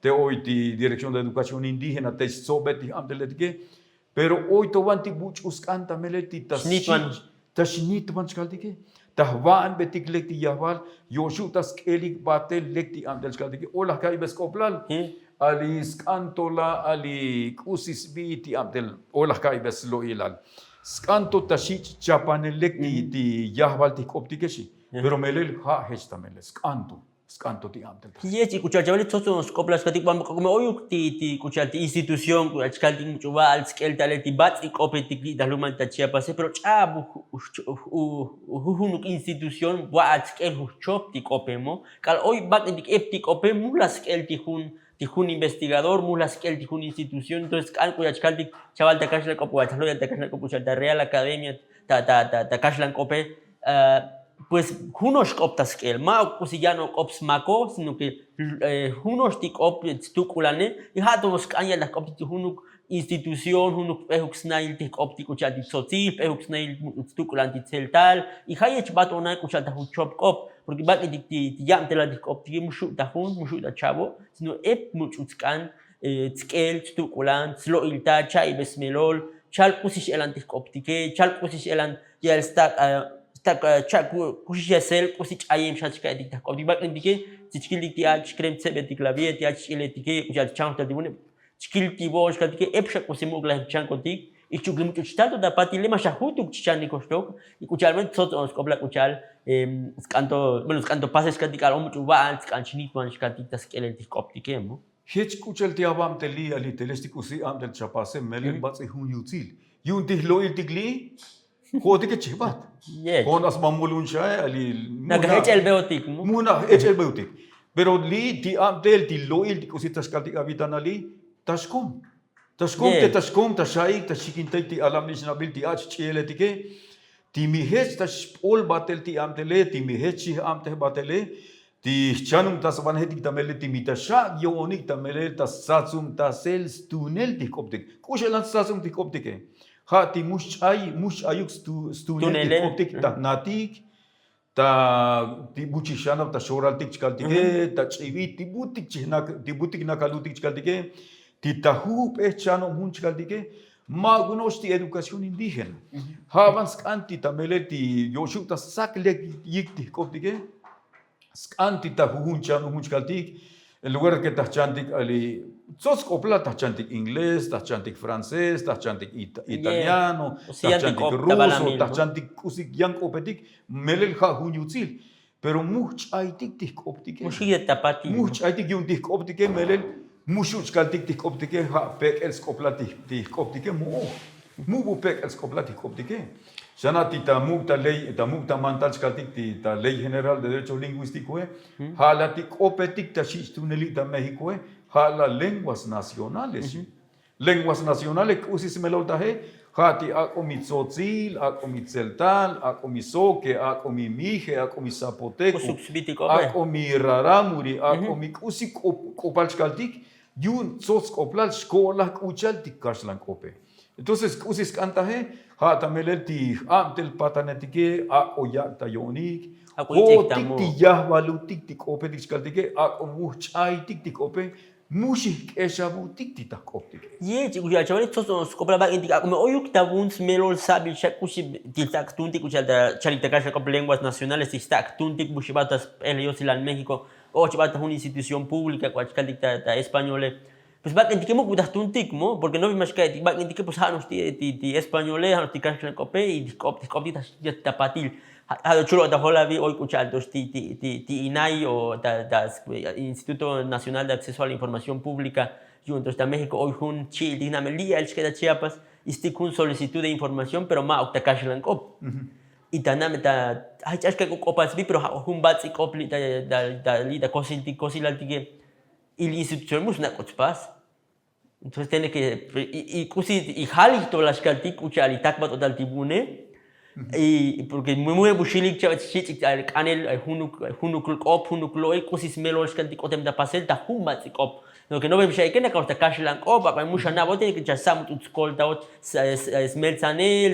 te oy ti dirección de educación indígena te xtsobet ti j'abteletike. Pero oy to van ti buch'u sk'an ta melel ti ta xnit van chkaltike ta jva'anbetik lek ti yajval yoxu' ta sk'elik batel lek ti abtel chkaltike o laj ka'ibel sk'oplal. Ali sk'an to la ali k'usi sbi ti abtel o laj ka'ibel slo'ilal sk'an to ta xich' chapanel lek ti yajval ti jk'optike xi. Pero melel ja' jech ta melel sk'an to sk'an to ti abtel. Yech y k'ucha'al chavali tsotzon sk'oplal xkaltik bambak'o kome oyuk ti ti k'ucha'al ti institución k'ucha'al chkaltik much'u va'al sk'el ta'lel ti bats'i k'opetik li' ta jlumal ta chiapase pero ch'ab jujunuk institución va'al sk'el jujchop ti k'ope mo k'al oy bak'intik ep ti k'ope mujlaj sk'el ti jun ti jun investigador mujlaj sk'el ti jun institución entonces k'an k'ucha'al chkaltik chaval ta kaxlan k'op k'ucha'al ta jloyal ta kaxlan k'op k'ucha'al ta real academia ta ta ta kaxlan k'ope. Pues juno'ox k'op ta sk'el ma' ok k'usi yan ok k'op smako sino ke juno'ox ti k'op stuk'ulane. Y ja' to sk'an ya'ltaj k'op ti junuk institución junuk p'ejuk snail ti jk'op ti k'ucha'al ti tsotzil p'ejuk snail stuk'ulan ti tzeltal. Y ja' yech bat ona k'ucha'al ta jun chop k'op porque bak'intik ti yabtelal ti jk'optike mu xu' ta jun mu xu' ta chavo sino ep much'u sk'an tsk'el tstuk'ulan tslo'il ta cha'ibel smelol chal k'usi x'elan ti jk'optike chal k'usi x'elan ya'el stak' stak' cha' k'usi xesel k'usi ch'ayem xa chka'etik ta jk'optik bak'intike. Tsichkiltik ti ach' krem tsebetik la vie ti ach' ch'iletike k'usi ach' chanjtal ti vune' chkil ti vo'on xkaltike ep xa k'usi muk' laj chankotik. Chukil much'u chtal to ta patile ma xa jutuk chixan li koxtok. Y k'u cha'al bueno tsots o sk'oplal k'u cha'al sk'an to bueno sk'an to pasel xkantik k'al o much'u va'al sk'an chinitman xkantik ta sk'elel ti jk'optike mo. Jech k'u cha'al ti avabtel li' ali telex ti k'usi abtel chapase melel bats'i jun yutsil yu'un ti jlo'iltik li'. Jo'otike chijbat. Ko'on asba mulun xae ali. Nakaj ech'el beotik. Mujnaj ech'el beotik. Pero li' ti abtel ti lo'il ti k'usi ta xkaltik avitanal li' ta xkom. Ta xkom te ta xkom ta xaik ta xikintaik ti alabnix nabil ti ach' ch'i'eletike. Ti mi jech ta xp'ol batel ti abtele ti mi jech chij abtej batele. Ti jchanum ta sbanjetik ta melel ti mi ta xak' yo'onik ta melel ta stsatsum ta sel stunel ti jk'optik. K'u xelan stsatsum ti jk'optike? Ja' ti mu xch'ay mu xch'ayuk stunel ti jk'optik ta jnatik. Ta ti buchij xanab ta xoraltik chkaltike ta ch'ivit ti butik chijnak ti butik nakalutik chkaltike. Ti ta jup'ej chanob jun chkaltike. Ma'uk no'ox ti edukación indígena. Ja' ban sk'an ti ta melel ti yo'xuk ta stzak lek yik ti jk'optike. Sk'an ti ta jujun chanob jun chkaltik. En lugar ke ta jchantik ali tsots k'oplal ta jchantik inglés ta jchantik francés ta jchantik italiano ta jchantik ruso ta jchantik k'usik yan k'opetik. Melel ja' jun yutsil. Pero mu jch'aytik ti jk'optike. Mu jch'aytik yu'un ti jk'optike melel mu xu' chkaltik ti jk'optike ja' pek'el sk'oplal ti jk'optike mu'oj. Mu bu pek'el sk'oplal ti jk'optike. Xana' ti ta muk' ta ley ta muk' ta mantal chkaltik ti ta ley general de derechos lingüístikoe. Ja' la ti k'opetik ta xich' tuneli' ta mexikoe. Ja' la lenguas nacionales xi. Lenguas nacionales k'usi smelol taje. Ja' ti ak'o mi tsotsil ak'o mi tseltal ak'o mi soke ak'o mi mije ak'o mi zapoteko ak'o mi raramuri ak'o mi k'usi k'opal chkaltik. Yu'un tsots k'oplal xko'laj k'u cha'al ti kaxlan k'ope. Entonces k'usi sk'an taje. Ja' ta melel ti j'abtel patanetike ak'o yak' ta yo'onik. Jo'otik ti yajvalutik ti k'opetik chkaltike ak'o mu jch'aytik ti k'ope. Mu xijk'exavutik ti ta jk'optike. Ye chik uxi' achavalik tsots o sk'oplal bak'intik ak'o me oyuk ta vun smelol sabil xa k'uxi ti ta aktuntik k'u cha'al ta chalik ta kaxlan k'op lenguas nacionales ti xta aktuntik vuxi' bat ta sp'el yosilal méxiko. O chib'at ta jun institución públika k'u achkaltik ta españole. Pues bak'intike muk' bu ta jtuntik mo porke novi max ka'etik bak'intike pues ja' no'ox ti españole ja' no'ox ti kaxlan k'ope y ti jk'optik ta patil. Ja' to chulo' ta jolavi oy k'u cha'al to'ox ti inai o ta instituto nacional de acceso a la información públika. Yu'un to'ox ta méxiko oy jun chi'il ti jna'me li'al chke ta chiapas. Istik jun solicitud de información pero ma'uk ta kaxlan k'op. Y ta na'me ta ay ch'ax ka'y k'u k'opal sbi pero ja' jun bats'i k'op li' ta li' ta kosiltik kosilaltike. Y li' institución mu snak'ot spas. Entonces tiene ke y k'usi y jalij to la xkaltik k'u cha'al y takbat otal ti vune. Y porke mu mu'e bu xilik cha'al xich' k'anel junuk junuk k'op junuk lo'il k'usi smelol xkaltik k'otem ta pasel ta jun bats'i k'op. Noke noven xa'ike naka'ox ta kaxlan k'op ak'o mu xana'bot tiene ke cha' samuch'ut skoltaot smeltsanel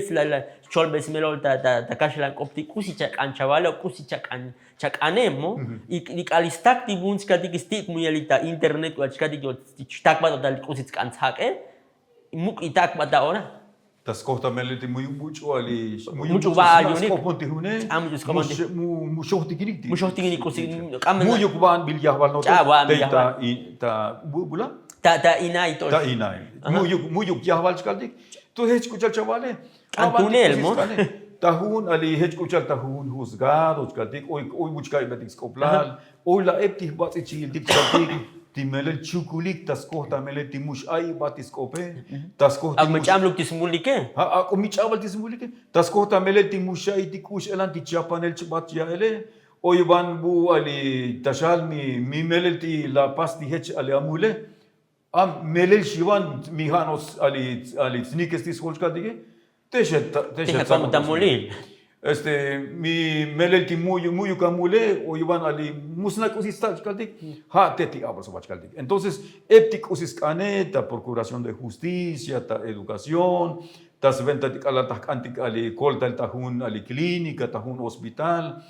cholbel smelol ta kaxlan k'op ti k'usi chak'an chavale o k'usi chak'an chak'ane mo. Y k'al istak ti vun chkaltik istik' muyalik ta internet k'u achkaltik yo xtakbat otal k'usi tsk'an tsjak'e. Muk' itakbat ta ora. Ta skojta melel ti muyuk buch'u ali muyuk buch'u va'al yunik sk'opon ti june. Mu xojtikinik ti mu xojtikinik k'usi. Muyuk va'an vil yajval note. Ta bula ta inay to ta inay. Muyuk muyuk yajval chkaltik. Tu jech k'u cha'al chavale. K'an tunel mo. Ta jun ali jech k'u cha'al ta jun juzgado chkaltik oy oy vuch ka'ybetik sk'oplal. Oy la ep ti jbats'i chi'iltik chkaltik ti melel chukulik ta skoj ta melel ti mu x'a'ibat ti sk'ope. Ta skoj ti mu x'a'ibat ti sk'ope. Ak'o mi ch'abal ti smulike ta skoj ta melel ti mu xa'itik k'u x'elan ti chapanel chbat ya'ele. Oy van bu ali ta xal mi melel ti la pas ti jech ali amule. A melel xivan mi ja' no' ali snikes ti sjol chkaltike. Te xetamulil. Este mi melel ti mu'yuk mu'yuk amule o ivan ali mu sna' k'usi stak' chkaltik. Ja' te ti abal sba chkaltik entonces ep ti k'usi sk'ane ta procuración de justicia ta edukación ta sventa ti k'alal ta jk'antik ali koltail ta jun ali klínika ta jun hospital.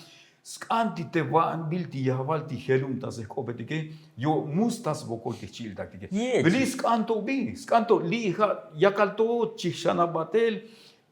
Sk'an ti te va'anbil ti yajval ti jelum ta sjk'opetike. Yo' mu sta svokol ti jchi'iltaktike. Vili sk'an to vi sk'an to li' ja' yakal to chijxanab batel.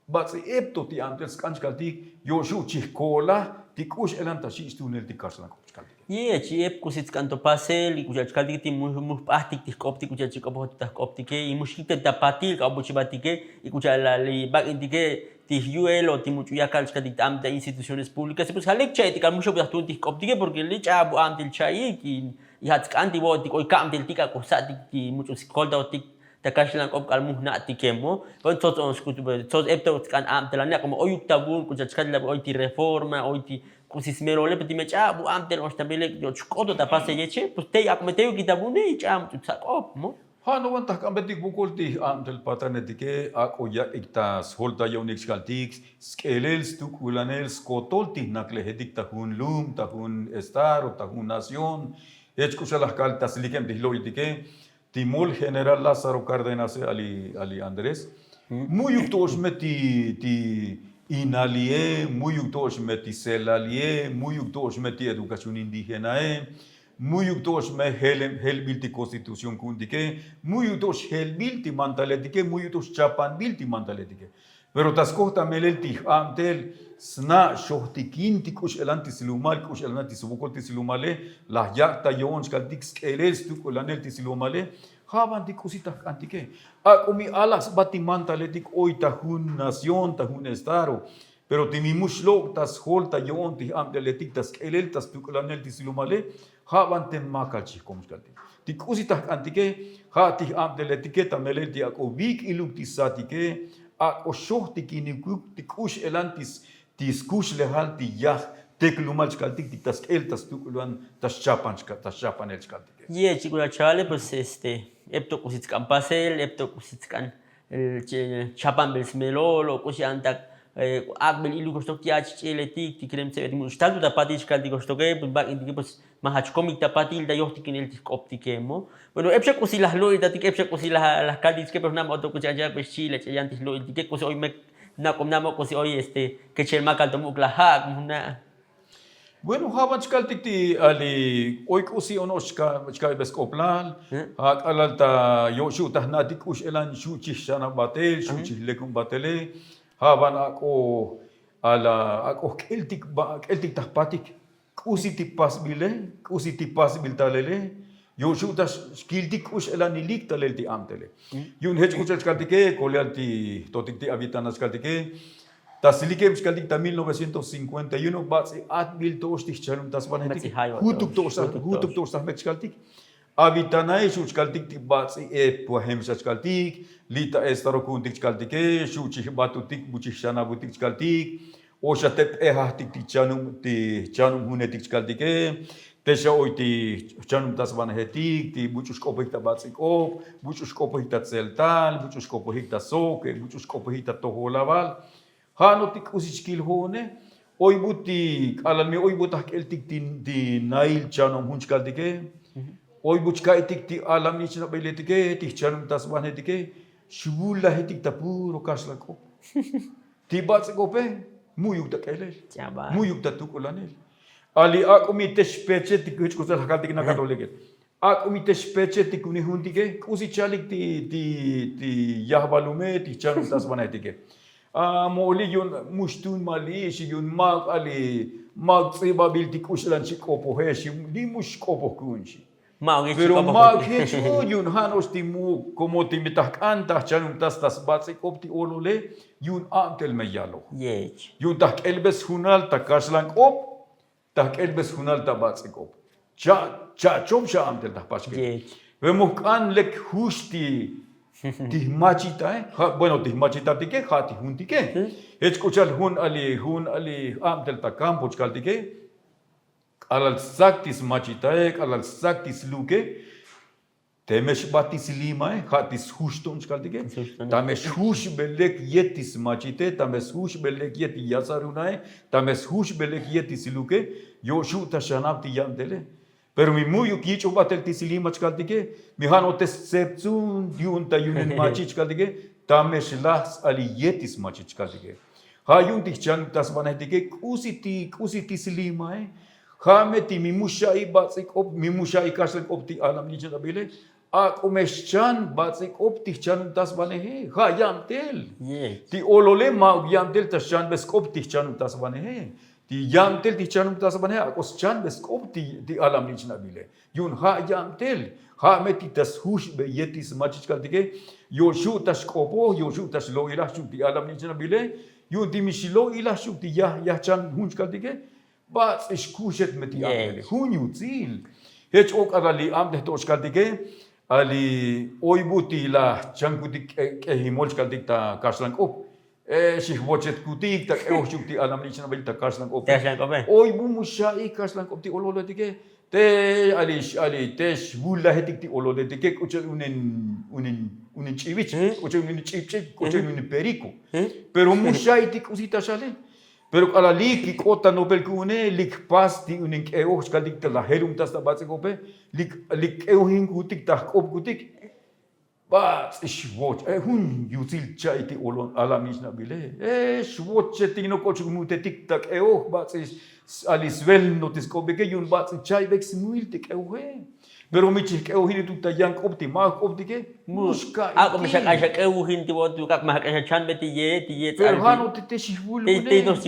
Bats'i ep to ti antel sk'an chkaltik yo' xu' chijko'laj. ti k'u x'elan ta xich' tuunel ti kaxlan k'op chkaltike. Ye' chi ep k'usi tsk'an to pasel y k'u cha'al chkaltike ti mujp'ajtik ti jk'optik k'u cha'al chi k'opojotik ta jk'optike y muxkikta ta patil k'a'obo' chivatike y k'u cha'al li bak'intike ti jyu'el o ti much'u yakal chkaltik ta a'mtik ta instituciones públicas pues ja' lek cha'itik k'al muxobtaj tuun ti jk'optike porque li ch'a'ab u a'mtil cha'ik y ja' tsk'an ti vo'otik oy ka'mteltik ak'o jsa'tik ti much'u skoltaotik ta kaxlan k'op k'al mujna'tike mo. Bueno tsots on xk'ut tsots ep to tsk'an a'mtelane ak'o mo oyuk ta vun k'u cha'al chkaltik oy ti reforma oy ti k'usi smelole pero ti me ch'a'ab u a'mtel oxta bilek yoch k'oto ta pase yeche pues tey ak'o me teyukik ta vune y ch'a'ab much'u tsak'op mo. Ja' novan ta jk'ambetik vukol ti a'mtel patanetike ak'o yak'ik ta sjoltayo'onik chkaltik sk'elel stuk'ulanel skotol ti jnaklejetik ta jun lum ta jun estado ta jun nación. Jech k'u xa laj kal ta slikeb ti jlo'iltike ti mol general lázaro cárdenase ali andrés mu'yuk to'ox me ti inalie mu'yuk to'ox me ti selalie mu'yuk to'ox me ti edukación indígenae mu'yuk to'ox me jelbil ti konstitución ku'untike mu'yuk to'ox jelbil ti mantaletike mu'yuk to'ox chapanbil ti mantaletike. Pero ta skoj ta melel ti j'abtel sna' xojtikin ti k'u x'elan ti slumal k'u x'elanal ti svokol ti slumale laj yak' ta yo'on chkaltik sk'elel stuk'ulanel ti slumale. Ja' banti k'usi ta jk'antike ak'o mi alaj sba ti mantaletik oy ta jun nación ta jun estado pero ti mi mux lok' ta sjol ta yo'on ti j'abteletik ta sk'elel ta stuk'ulanel ti slumale. Ja' ban te makal chijkom chkaltik ti k'usi ta jk'antike ja' ti j'abteletike ta melel ti ak'o vik' iluk ti satike ak'o xojtikinikuk ti k'u x'elan ti skuxlejal ti yaj teklumal chkaltik ti ta sk'el ta stuk'ulan ta xchapanel chkaltike. Ye' chi k'u chale pues este ep to k'usi tsk'an pasel ep to k'usi tsk'an chapanbel smelol o k'usi antak ak'bel iluk oxtok ti ach ch'iletik ti krem tsebet much' tanto ta patil chkaltik oxtoke pues bak'intike pues ma jach komik ta patil ta yojtikinel ti jk'optike mo. Bueno ep xa k'usi laj lo'iltatik ep xa k'usi laj kaltik chke pero jnam otok k'usi anchak pe xchi'il ch'eyan ti jlo'iltike k'usi oy mek nak'om namo k'usi oy este kechel makal to muk' laj ja' jna'. Bueno ja' ban chkaltik ti ali oy k'usi ono'ox chka'ibesk'oplal ja' k'alal ta yo'xu' ta jna'tik k'u x'elan xu' chij xanab batel xu' chij lekub batele. Ja' ban ak'o ala ak'o jk'eltik k'eltik ta jpatik k'usi ti pasbile k'usi ti pasbil talele. Yo'xu' ta xkiltik k'u x'elanilik talel ti abtele yu'un jech k'u cha'al chkaltike koleal ti jtotik ti avitanal chkaltike ta slikeb chkaltik ta mil novecientos cinkuenta y uno bats'i atbil to'ox ti jchanub ta sbanejetik jutuk to'ox ta jmek chkaltik. Avitanae xu' chkaltik ti bats'i ep wajem xa chkaltik li' ta estado ku'untik chkaltike xu' chij batutik muchij xanabutik chkaltik o xa te p'ejajtik ti chanub ti chanub junetik chkaltike te xa oy ti chanub ta sbanejetik ti buch'u xk'opojik ta bats'ik'op buch'u xk'opojik ta tzeltal buch'u xk'opojik ta soke buch'u xk'opojik ta tojolabal. Ja' no ti k'usi chkil jo'one oy bu ti k'alal mi oy bu ta jk'eltik ti nail chanom jun chkaltike oy bu chka'itik ti alam ichnabailetike ti jchanub ta sbanejetike xvulajetik ta puro kaxlak'op. Ti bats'ik'ope mu'yuk ta k'elel mu'yuk ta tuk'ulanel. Ali ak'o mi te xpeche ti jech k'usi laj kaltik nakatolike ak'o mi te xpeche ti kuni juntike k'usi chalik ti ti ti yajbalume ti jchanub ta sbanejetike. A mo'oli yu'un mux tun mali xi yu'un mak' ali mak' ts'ibabil ti k'u x'elan xi k'opoje xi li mux xk'opoj ku'un xi. Pero mak' jech yu'un ja' no'ox ti muk' komo ti mi ta jk'an ta jchanub ta sbats'ik'op ti olole yu'un abtel me yaloj. Yu'un ta jk'elbes junal ta kaxlank'op ta jk'elbes junal ta bats'ik'op. Cha'chop xa abtel ta jpaxke. Ve moj k'an lek jux ti ti jmachitae. Bueno ti jmachitatike ja' ti juntike jech k'u cha'al jun ali jun ali j'abtel ta kampo chkaltike k'alal stsak ti smachitae k'alal stsak ti sluke. Teme xbat ti slimae ja' ti sjuxto'on chkaltike. Tame xjuxbel lek yet ti smachite tame sjuxbel lek yet ti yasarunae tame sjuxbel lek yet ti sluke yo'xu' ta xanab ti yabtele. Pero mi mu'yuk yich'oj batel ti slima chkaltike mi ja' no te stseptzun yu'un ta yunen machi chkaltike tame xlaj ts'ali yet ti smachi chkaltike. Ja' yu'un ti jchanub ta sbanejetike k'usi ti k'usi ti slimae. Ja' me ti mi muxa'i bats'ik'op mi muxa'i kaxlank'op ti alamnichnatabile. Ak'o me xchan bats'ik'op ti jchanub ta sbaneje ja' yabtel. Ti olole ma'uk yabtel ta xchanbesk'op ti jchanub ta sbaneje. Ti yabtel ti jchanum ta sbane ak'o schanbe sk'op ti alamnich'nabile. Yu'un ja' yabtel ja' me ti ta sjuxbe yet ti smachich kaltike. Yo'xu' ta xk'opoj yo'xu' ta xlo'ilaj xu' ti alamnich'nabile. Yu'un ti mi xlo'ilaj xu' ti yajchan jun chkaltike. Bats'i xkuxet me ti abele jun yutzil. Jech o k'alal li abtej to' xkaltike. Ali oy bu ti laj chankutik k'ejimol xkaltik ta kaxlank'op. Xijwochetkutik ta k'eoj xuk ti alamnich'nabil ta kaxlank'ope. Oy bu mu xa'ik kaxlank'op ti ololetike. Te ali ali te xwulajetik ti ololetike k'uchel unen unen unen ch'ibich k'uchel unen ch'ibch'ib k'uchel unen periko. Pero mu xa'ik ti k'usi ta xale. Pero k'alal lik kik'ot ta nopel ku'une lik jpas ti unen k'eoj xkaltik ta laj jelum ta sba ts'ikope. Lik k'eojinkutik ta jk'opkutik. Bats'i xwoch jun yutzil cha'i ti olon alamnich'nabile. Xwochetik no k'ochuk mutetik ta k'eoj bats'i ali svelno ti sk'opike yu'un bats'i cha'ibek smuil ti k'eoje. Pero mi chijk'eojinituk ta yan k'op ti ma' jk'optike. Mu xka'ik ak'o mi xak'an xak'eojinti vo'otu ak'o mi xak'an xachanbe ti ye ti ye pero ja' no ti te xijvulbune.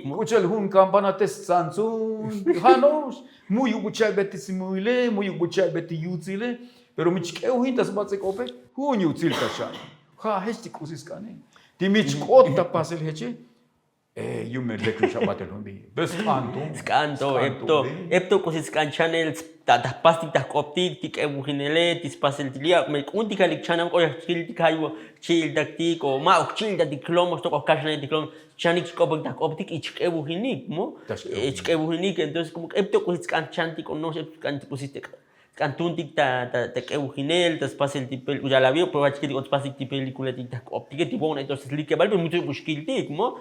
K'uchel jun kampana te stzantzun ja' no'ox. Mu'yuk bu cha'ibet ti smuile mu'yuk bu cha'ibet ti yutzile. Pero mi chk'eojin ta sba ts'ikope jun yutzil ta xa'i. Ja' jech ti k'usi sk'ane ti mi chk'ot ta pasel jeche. Yu'un me lek jun xabatel jun bi. Sk'an to ep to ep to k'usi sk'an chanel. Ta jpastik ta jk'optik ti k'eojinele ti spasel ti li' ak'o me k'untik alik chanam k'o ya jchiltik ja' yu'un jchi'iltaktik o ma' o jchi'iltatik jlomox to k'o jkaxlanetik jlomox. Chanik chk'opok ta jk'optik y chk'eojinik mo. Chk'eojinik entonces komo ep to k'usi sk'an chantik o no'ox ep to k'usi sk'an tuntik ta k'eujinel ta spasel ti pelíkula ya la vio pero jach k'etik o ta spasel ti pelíkulatik ta jk'optike ti vo'on entonces likebal pero muchuk bu xkiltik mo.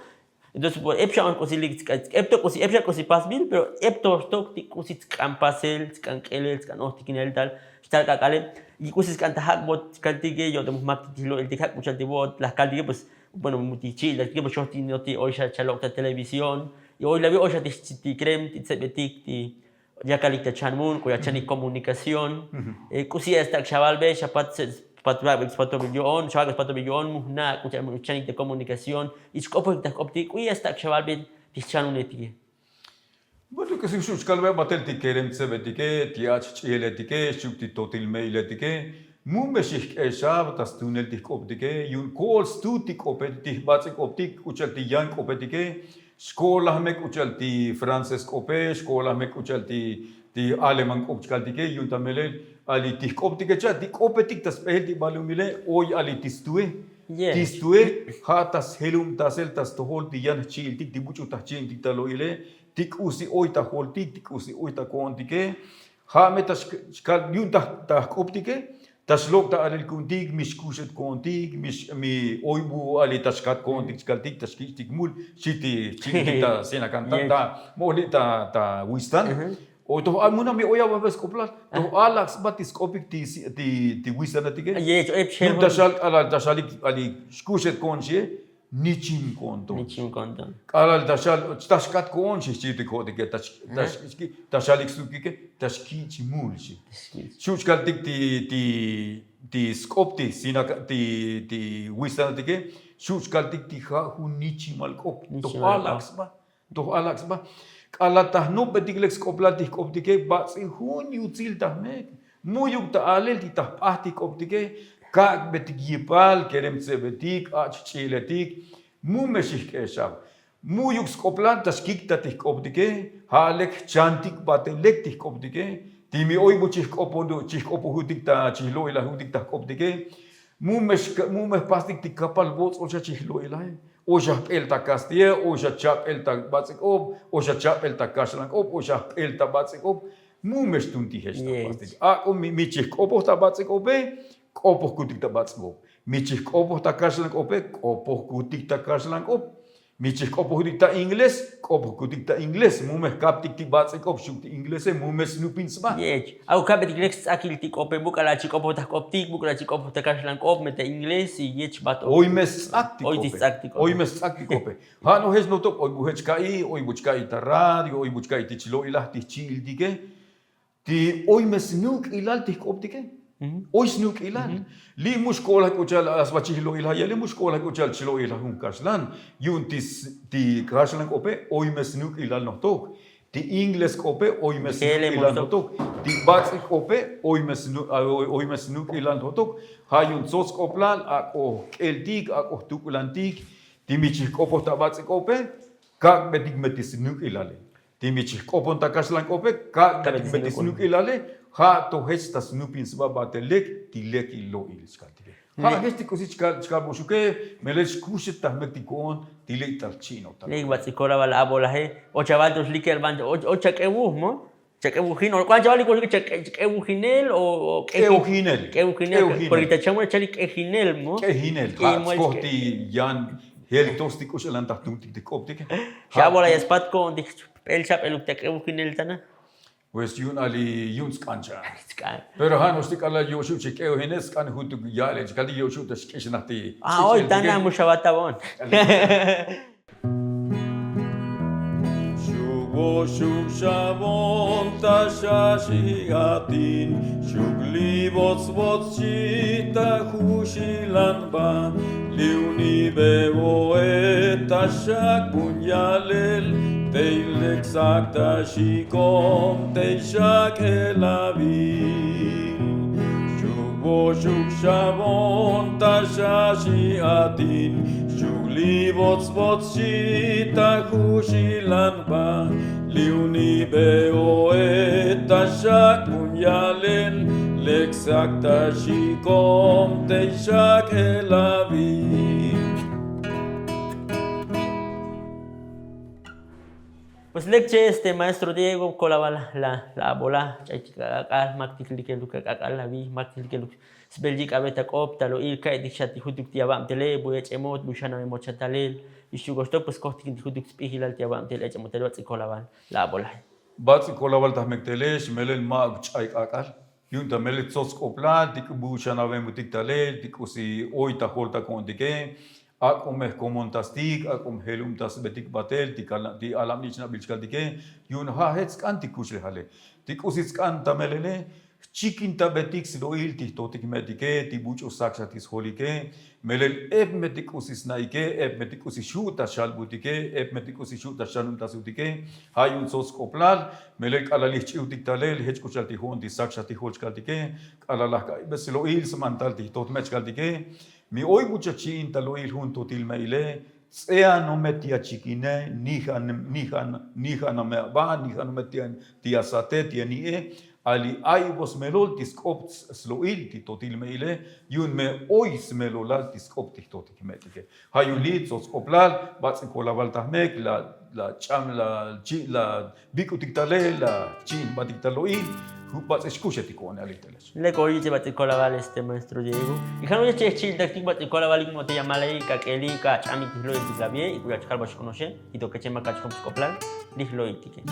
Entonces ep xa'on k'usi lik ep to k'usi ep xa k'usi pasbil pero ep to xtok ti k'usi sk'an pasel sk'an k'elel sk'an ojtikinel tal xtal k'ak'ale. Y k'usi sk'an ta jak'bot kaltike yo'tem jmaktik ti jlo'iltik jak' k'uchal ti vo'ot laj kaltike pues bueno mu ti chi'iltaktike pues xojtinoti oy xa chalok' ta televisión. Y oy la vio oy xa ti kerem ti tsebetik ti yakalik ta chanmun k'o yachanik komunikación. K'usi ya stak' xavalbe xapat spatobil yo'on xavalbe spatobil yo'on mu jna' k'uchanik ta komunikación. Y chk'opojik ta jk'optik k'usi ya stak' xavalbe ti jchanunetike. Bueno k'usi xu' chkalbe batel ti kerem tsebetike ti ach' ch'ijeletike xuk ti totil me'iletike. Mu me xijk'exab ta stunel ti jk'optike yu'un ko'ol stu ti k'ope ti jbats'ik'optik k'uchal ti yan k'opetike. Xko'olaj me k'uchal ti francés k'ope xko'olaj me k'uchal ti ti alemán k'op chkaltike yu'un ta melel. Ali ti jk'optike cha' ti k'opetik ta sp'ejel ti balumile oy ali ti stue. Ti stue ja' ta sjelubtasel ta stojol ti yan jchi'iltik ti buch'u ta jchi'iltik ta lo'ile ti k'usi oy ta joltik ti k'usi oy ta ko'ontike. Ja' me ta xkal yu'un ta jk'optike ta xlok' ta alel ku'untik mi xkuxet ko'ontik mi oy bu ali ta xkat ko'ontik chkaltik ta xkich'tik mul xi ti xchi'iltik ta sinakantan ta mo'oli ta wistan. O toj al muna mi oy ababes k'oplal toj alak sba ti sk'opik ti wistanatike. Yu'un ta xal k'alal ta xalik ali xkuxet ko'on xie. Nichim ko'on to k'alal ta xal ta xkat ko'on xi xchi'iltik jo'tike ta xalik stukike ta xkich' mul xi. Xu' chkaltik ti ti ti sk'op ti sinaka ti ti wistanatike. Xu' chkaltik ti ja' jun nichimal k'op toj alak sba toj alak sba. K'alal ta jnopbetik lek sk'oplal ti jk'optike bats'i jun yutzil ta jmek. Mu'yuk ta alel ti ta jp'aj ti jk'optike. Kak'betik yipal kerem tsebetik ach' ch'i'iletik. Mu me xijk'exab. Mu'yuk sk'oplal ta xkikta ti jk'optike. Ja' lek jchantik batel lek ti jk'optike ti mi oy bu chijk'opojutik ta chijlo'ilajutik ta jk'optike. Mu me jpastik ti kapal votz'ol xa chijlo'ilaje. O xa jp'el ta kastilla o xa chap'el ta bats'ik'op o xa chap'el ta kaxlank'op o xa jp'el ta bats'ik'op. Mu me xtun ti jech ta pastik ak'o mi chijk'opoj ta bats'ik'ope. K'opojkutik ta bats'ik'op mi chijk'opoj ta kaxlank'ope k'opojkutik ta kaxlank'op. Mi chijk'opojkutik ta inglés k'opojkutik ta inglés mu me jkaptik ti bats'ik'op xuk ti inglese mu me snupin sba. Yech. Aw kabetik lek stz'akil ti k'ope buk'ala' chi k'opoj ta jk'optik buk'ala' chi k'opoj ta kaxlan k'op me ta inglés y yech bat. Oy me stz'ak ti k'ope. Oy me stz'ak ti k'ope. Ja' no jech notok oy bu jech ka'i oy bu chka'i ta radio oy bu chka'i ti chlo'ilaj ti jchi'iltike. Ti oy me snuk'ilal ti jk'optike. Oy snuk'ilal. Li' mu xk'oblaj k'u cha'al asba chij lo'il ja' yale mu xk'oblaj k'u cha'al chlo'il ja' jun kaxlan. Yu'un ti kaxlan k'ope oy me snuk'ilal nojtok. Ti inglés k'ope oy me snuk'ilal nojtok. Ti bats'il k'ope oy me snuk'ilal nojtok. Ja' yu'un tsots k'oblal ak'o jk'eltik ak'o jtuk'ulantik. Ti mi chij k'opoj ta bats'il k'ope kak'betik me ti snuk'ilale. Ti mi chij k'opon ta kaxlan k'ope kak'betik me ti snuk'ilale. Ja' to jech ta snupin sba batel lek ti lekil lo'il xkaltike. Ja' jech ti k'usi chkal chkal boxuke. Melel xkuxet ta jmek ti ko'on ti lek tal chi'noj tal. Lek bats'il kolabal abolaje. O chaval to xlikel ban o chak'ebuj mo. Chak'ebujin o k'uan chaval li' chak'ebujinel o k'ebujinel. K'ebujinel. Porque ta chamul chalik k'ejinel mo. K'ejinel ja' skoj ti yan jel tos ti k'ux elan ta jtumtik ti k'optike. Xa' abola ya spat ko'on ti jp'el xab'eluk ta k'ebujinel tana. Pues yu'un ali yu'un tsk'an cha'. Pero ja' no'ox ti k'alal yo'xu' chik'e'ojine sk'an jutuk ya'le chikal ti yo'xu' ta xk'ixnaj ti. Oy tana mu xabatabon. Xuk voxuk xabon ta xaxi atin xuk li vots vots chi ta juxilan ba. Li unibe oe ta xak bun ya'lel tey lek sak ta xikom tey xak elavil. Xuk voxuk xabon ta xaxi atin xuk li vots vots chi ta juxilan ba. Li unibe oe ta xak bun ya'lel lek sak ta xikom tey xak elavil. Pues lek che este maestro Diego kolabal la la abola ch'ay chik ak'ak'al mak tik likeluk ak'ak'al avi mak tik likeluk sbel yik' ave ta k'op ta lo'il ka'i tik xa ti jutuk ti avab tele bu ech'emot bu xanavemot xa talel. Ixchuk oxtok pues koj tik ti jutuk sp'ijilal ti avab tele ech'emot tele bats'il kolabal la abolaje. Bats'il kolabal ta jmek tele xmelel ma'uk ch'ay k'ak'al. Yu'un ta melel tsots k'oblal ti k'u bu xanavemotik talel ti k'usi oy ta jol ta ko'ontike. Ak'o me jkomontastik ak'o me jelubtasbetik batel ti alab nich'nabil chkaltike. Yu'un ja' jech tsk'an ti kuxlejale ti k'usi tsk'an ta melele. Jchikintabetik slo'il ti jtotik jme'tike ti buch'u sak xa ti sjolike. Melel ep me ti k'usi sna'ike ep me ti k'usi xu' ta xalbutike ep me ti k'usi xu' ta xanubtasutike. Ja' yu'un tsots k'oblal melel k'alal li jch'iutik talel jech k'u cha'al ti jo'on ti sak xa ti jol chkaltike. K'alal laj ka'ibes lo'il smantal ti jtot jme' chkaltike. Mi oy bu chach chi'in ta lo'il jun totil me'ile. Ts'eanome ti achikine nijanome aba nijanome ti asate ti ani'e. Ali ay bo smelol ti sk'op slo'il ti totil me'ile. Yu'un me oy smelolal ti sk'op ti jtotik me'tike. Ja' yu'un li' tsots k'oblal bats'il kolabal ta jmek la ch'am la chi' la bik'utik talel la chi'in jbatik ta lo'il. Ju' bats'il xkuxetik ko'one ali tele. Lek oy chik bats'il kolabal este maestro Diego. Y jan oy chik chi'iltaktik bats'il kolabal lik mote yamalay k'ak'eli k'ach'amik ti jlo'iltik la vie y k'u ya chkal ba xk'unoxe. Y to keche mak achkom sk'oblal li jlo'iltike.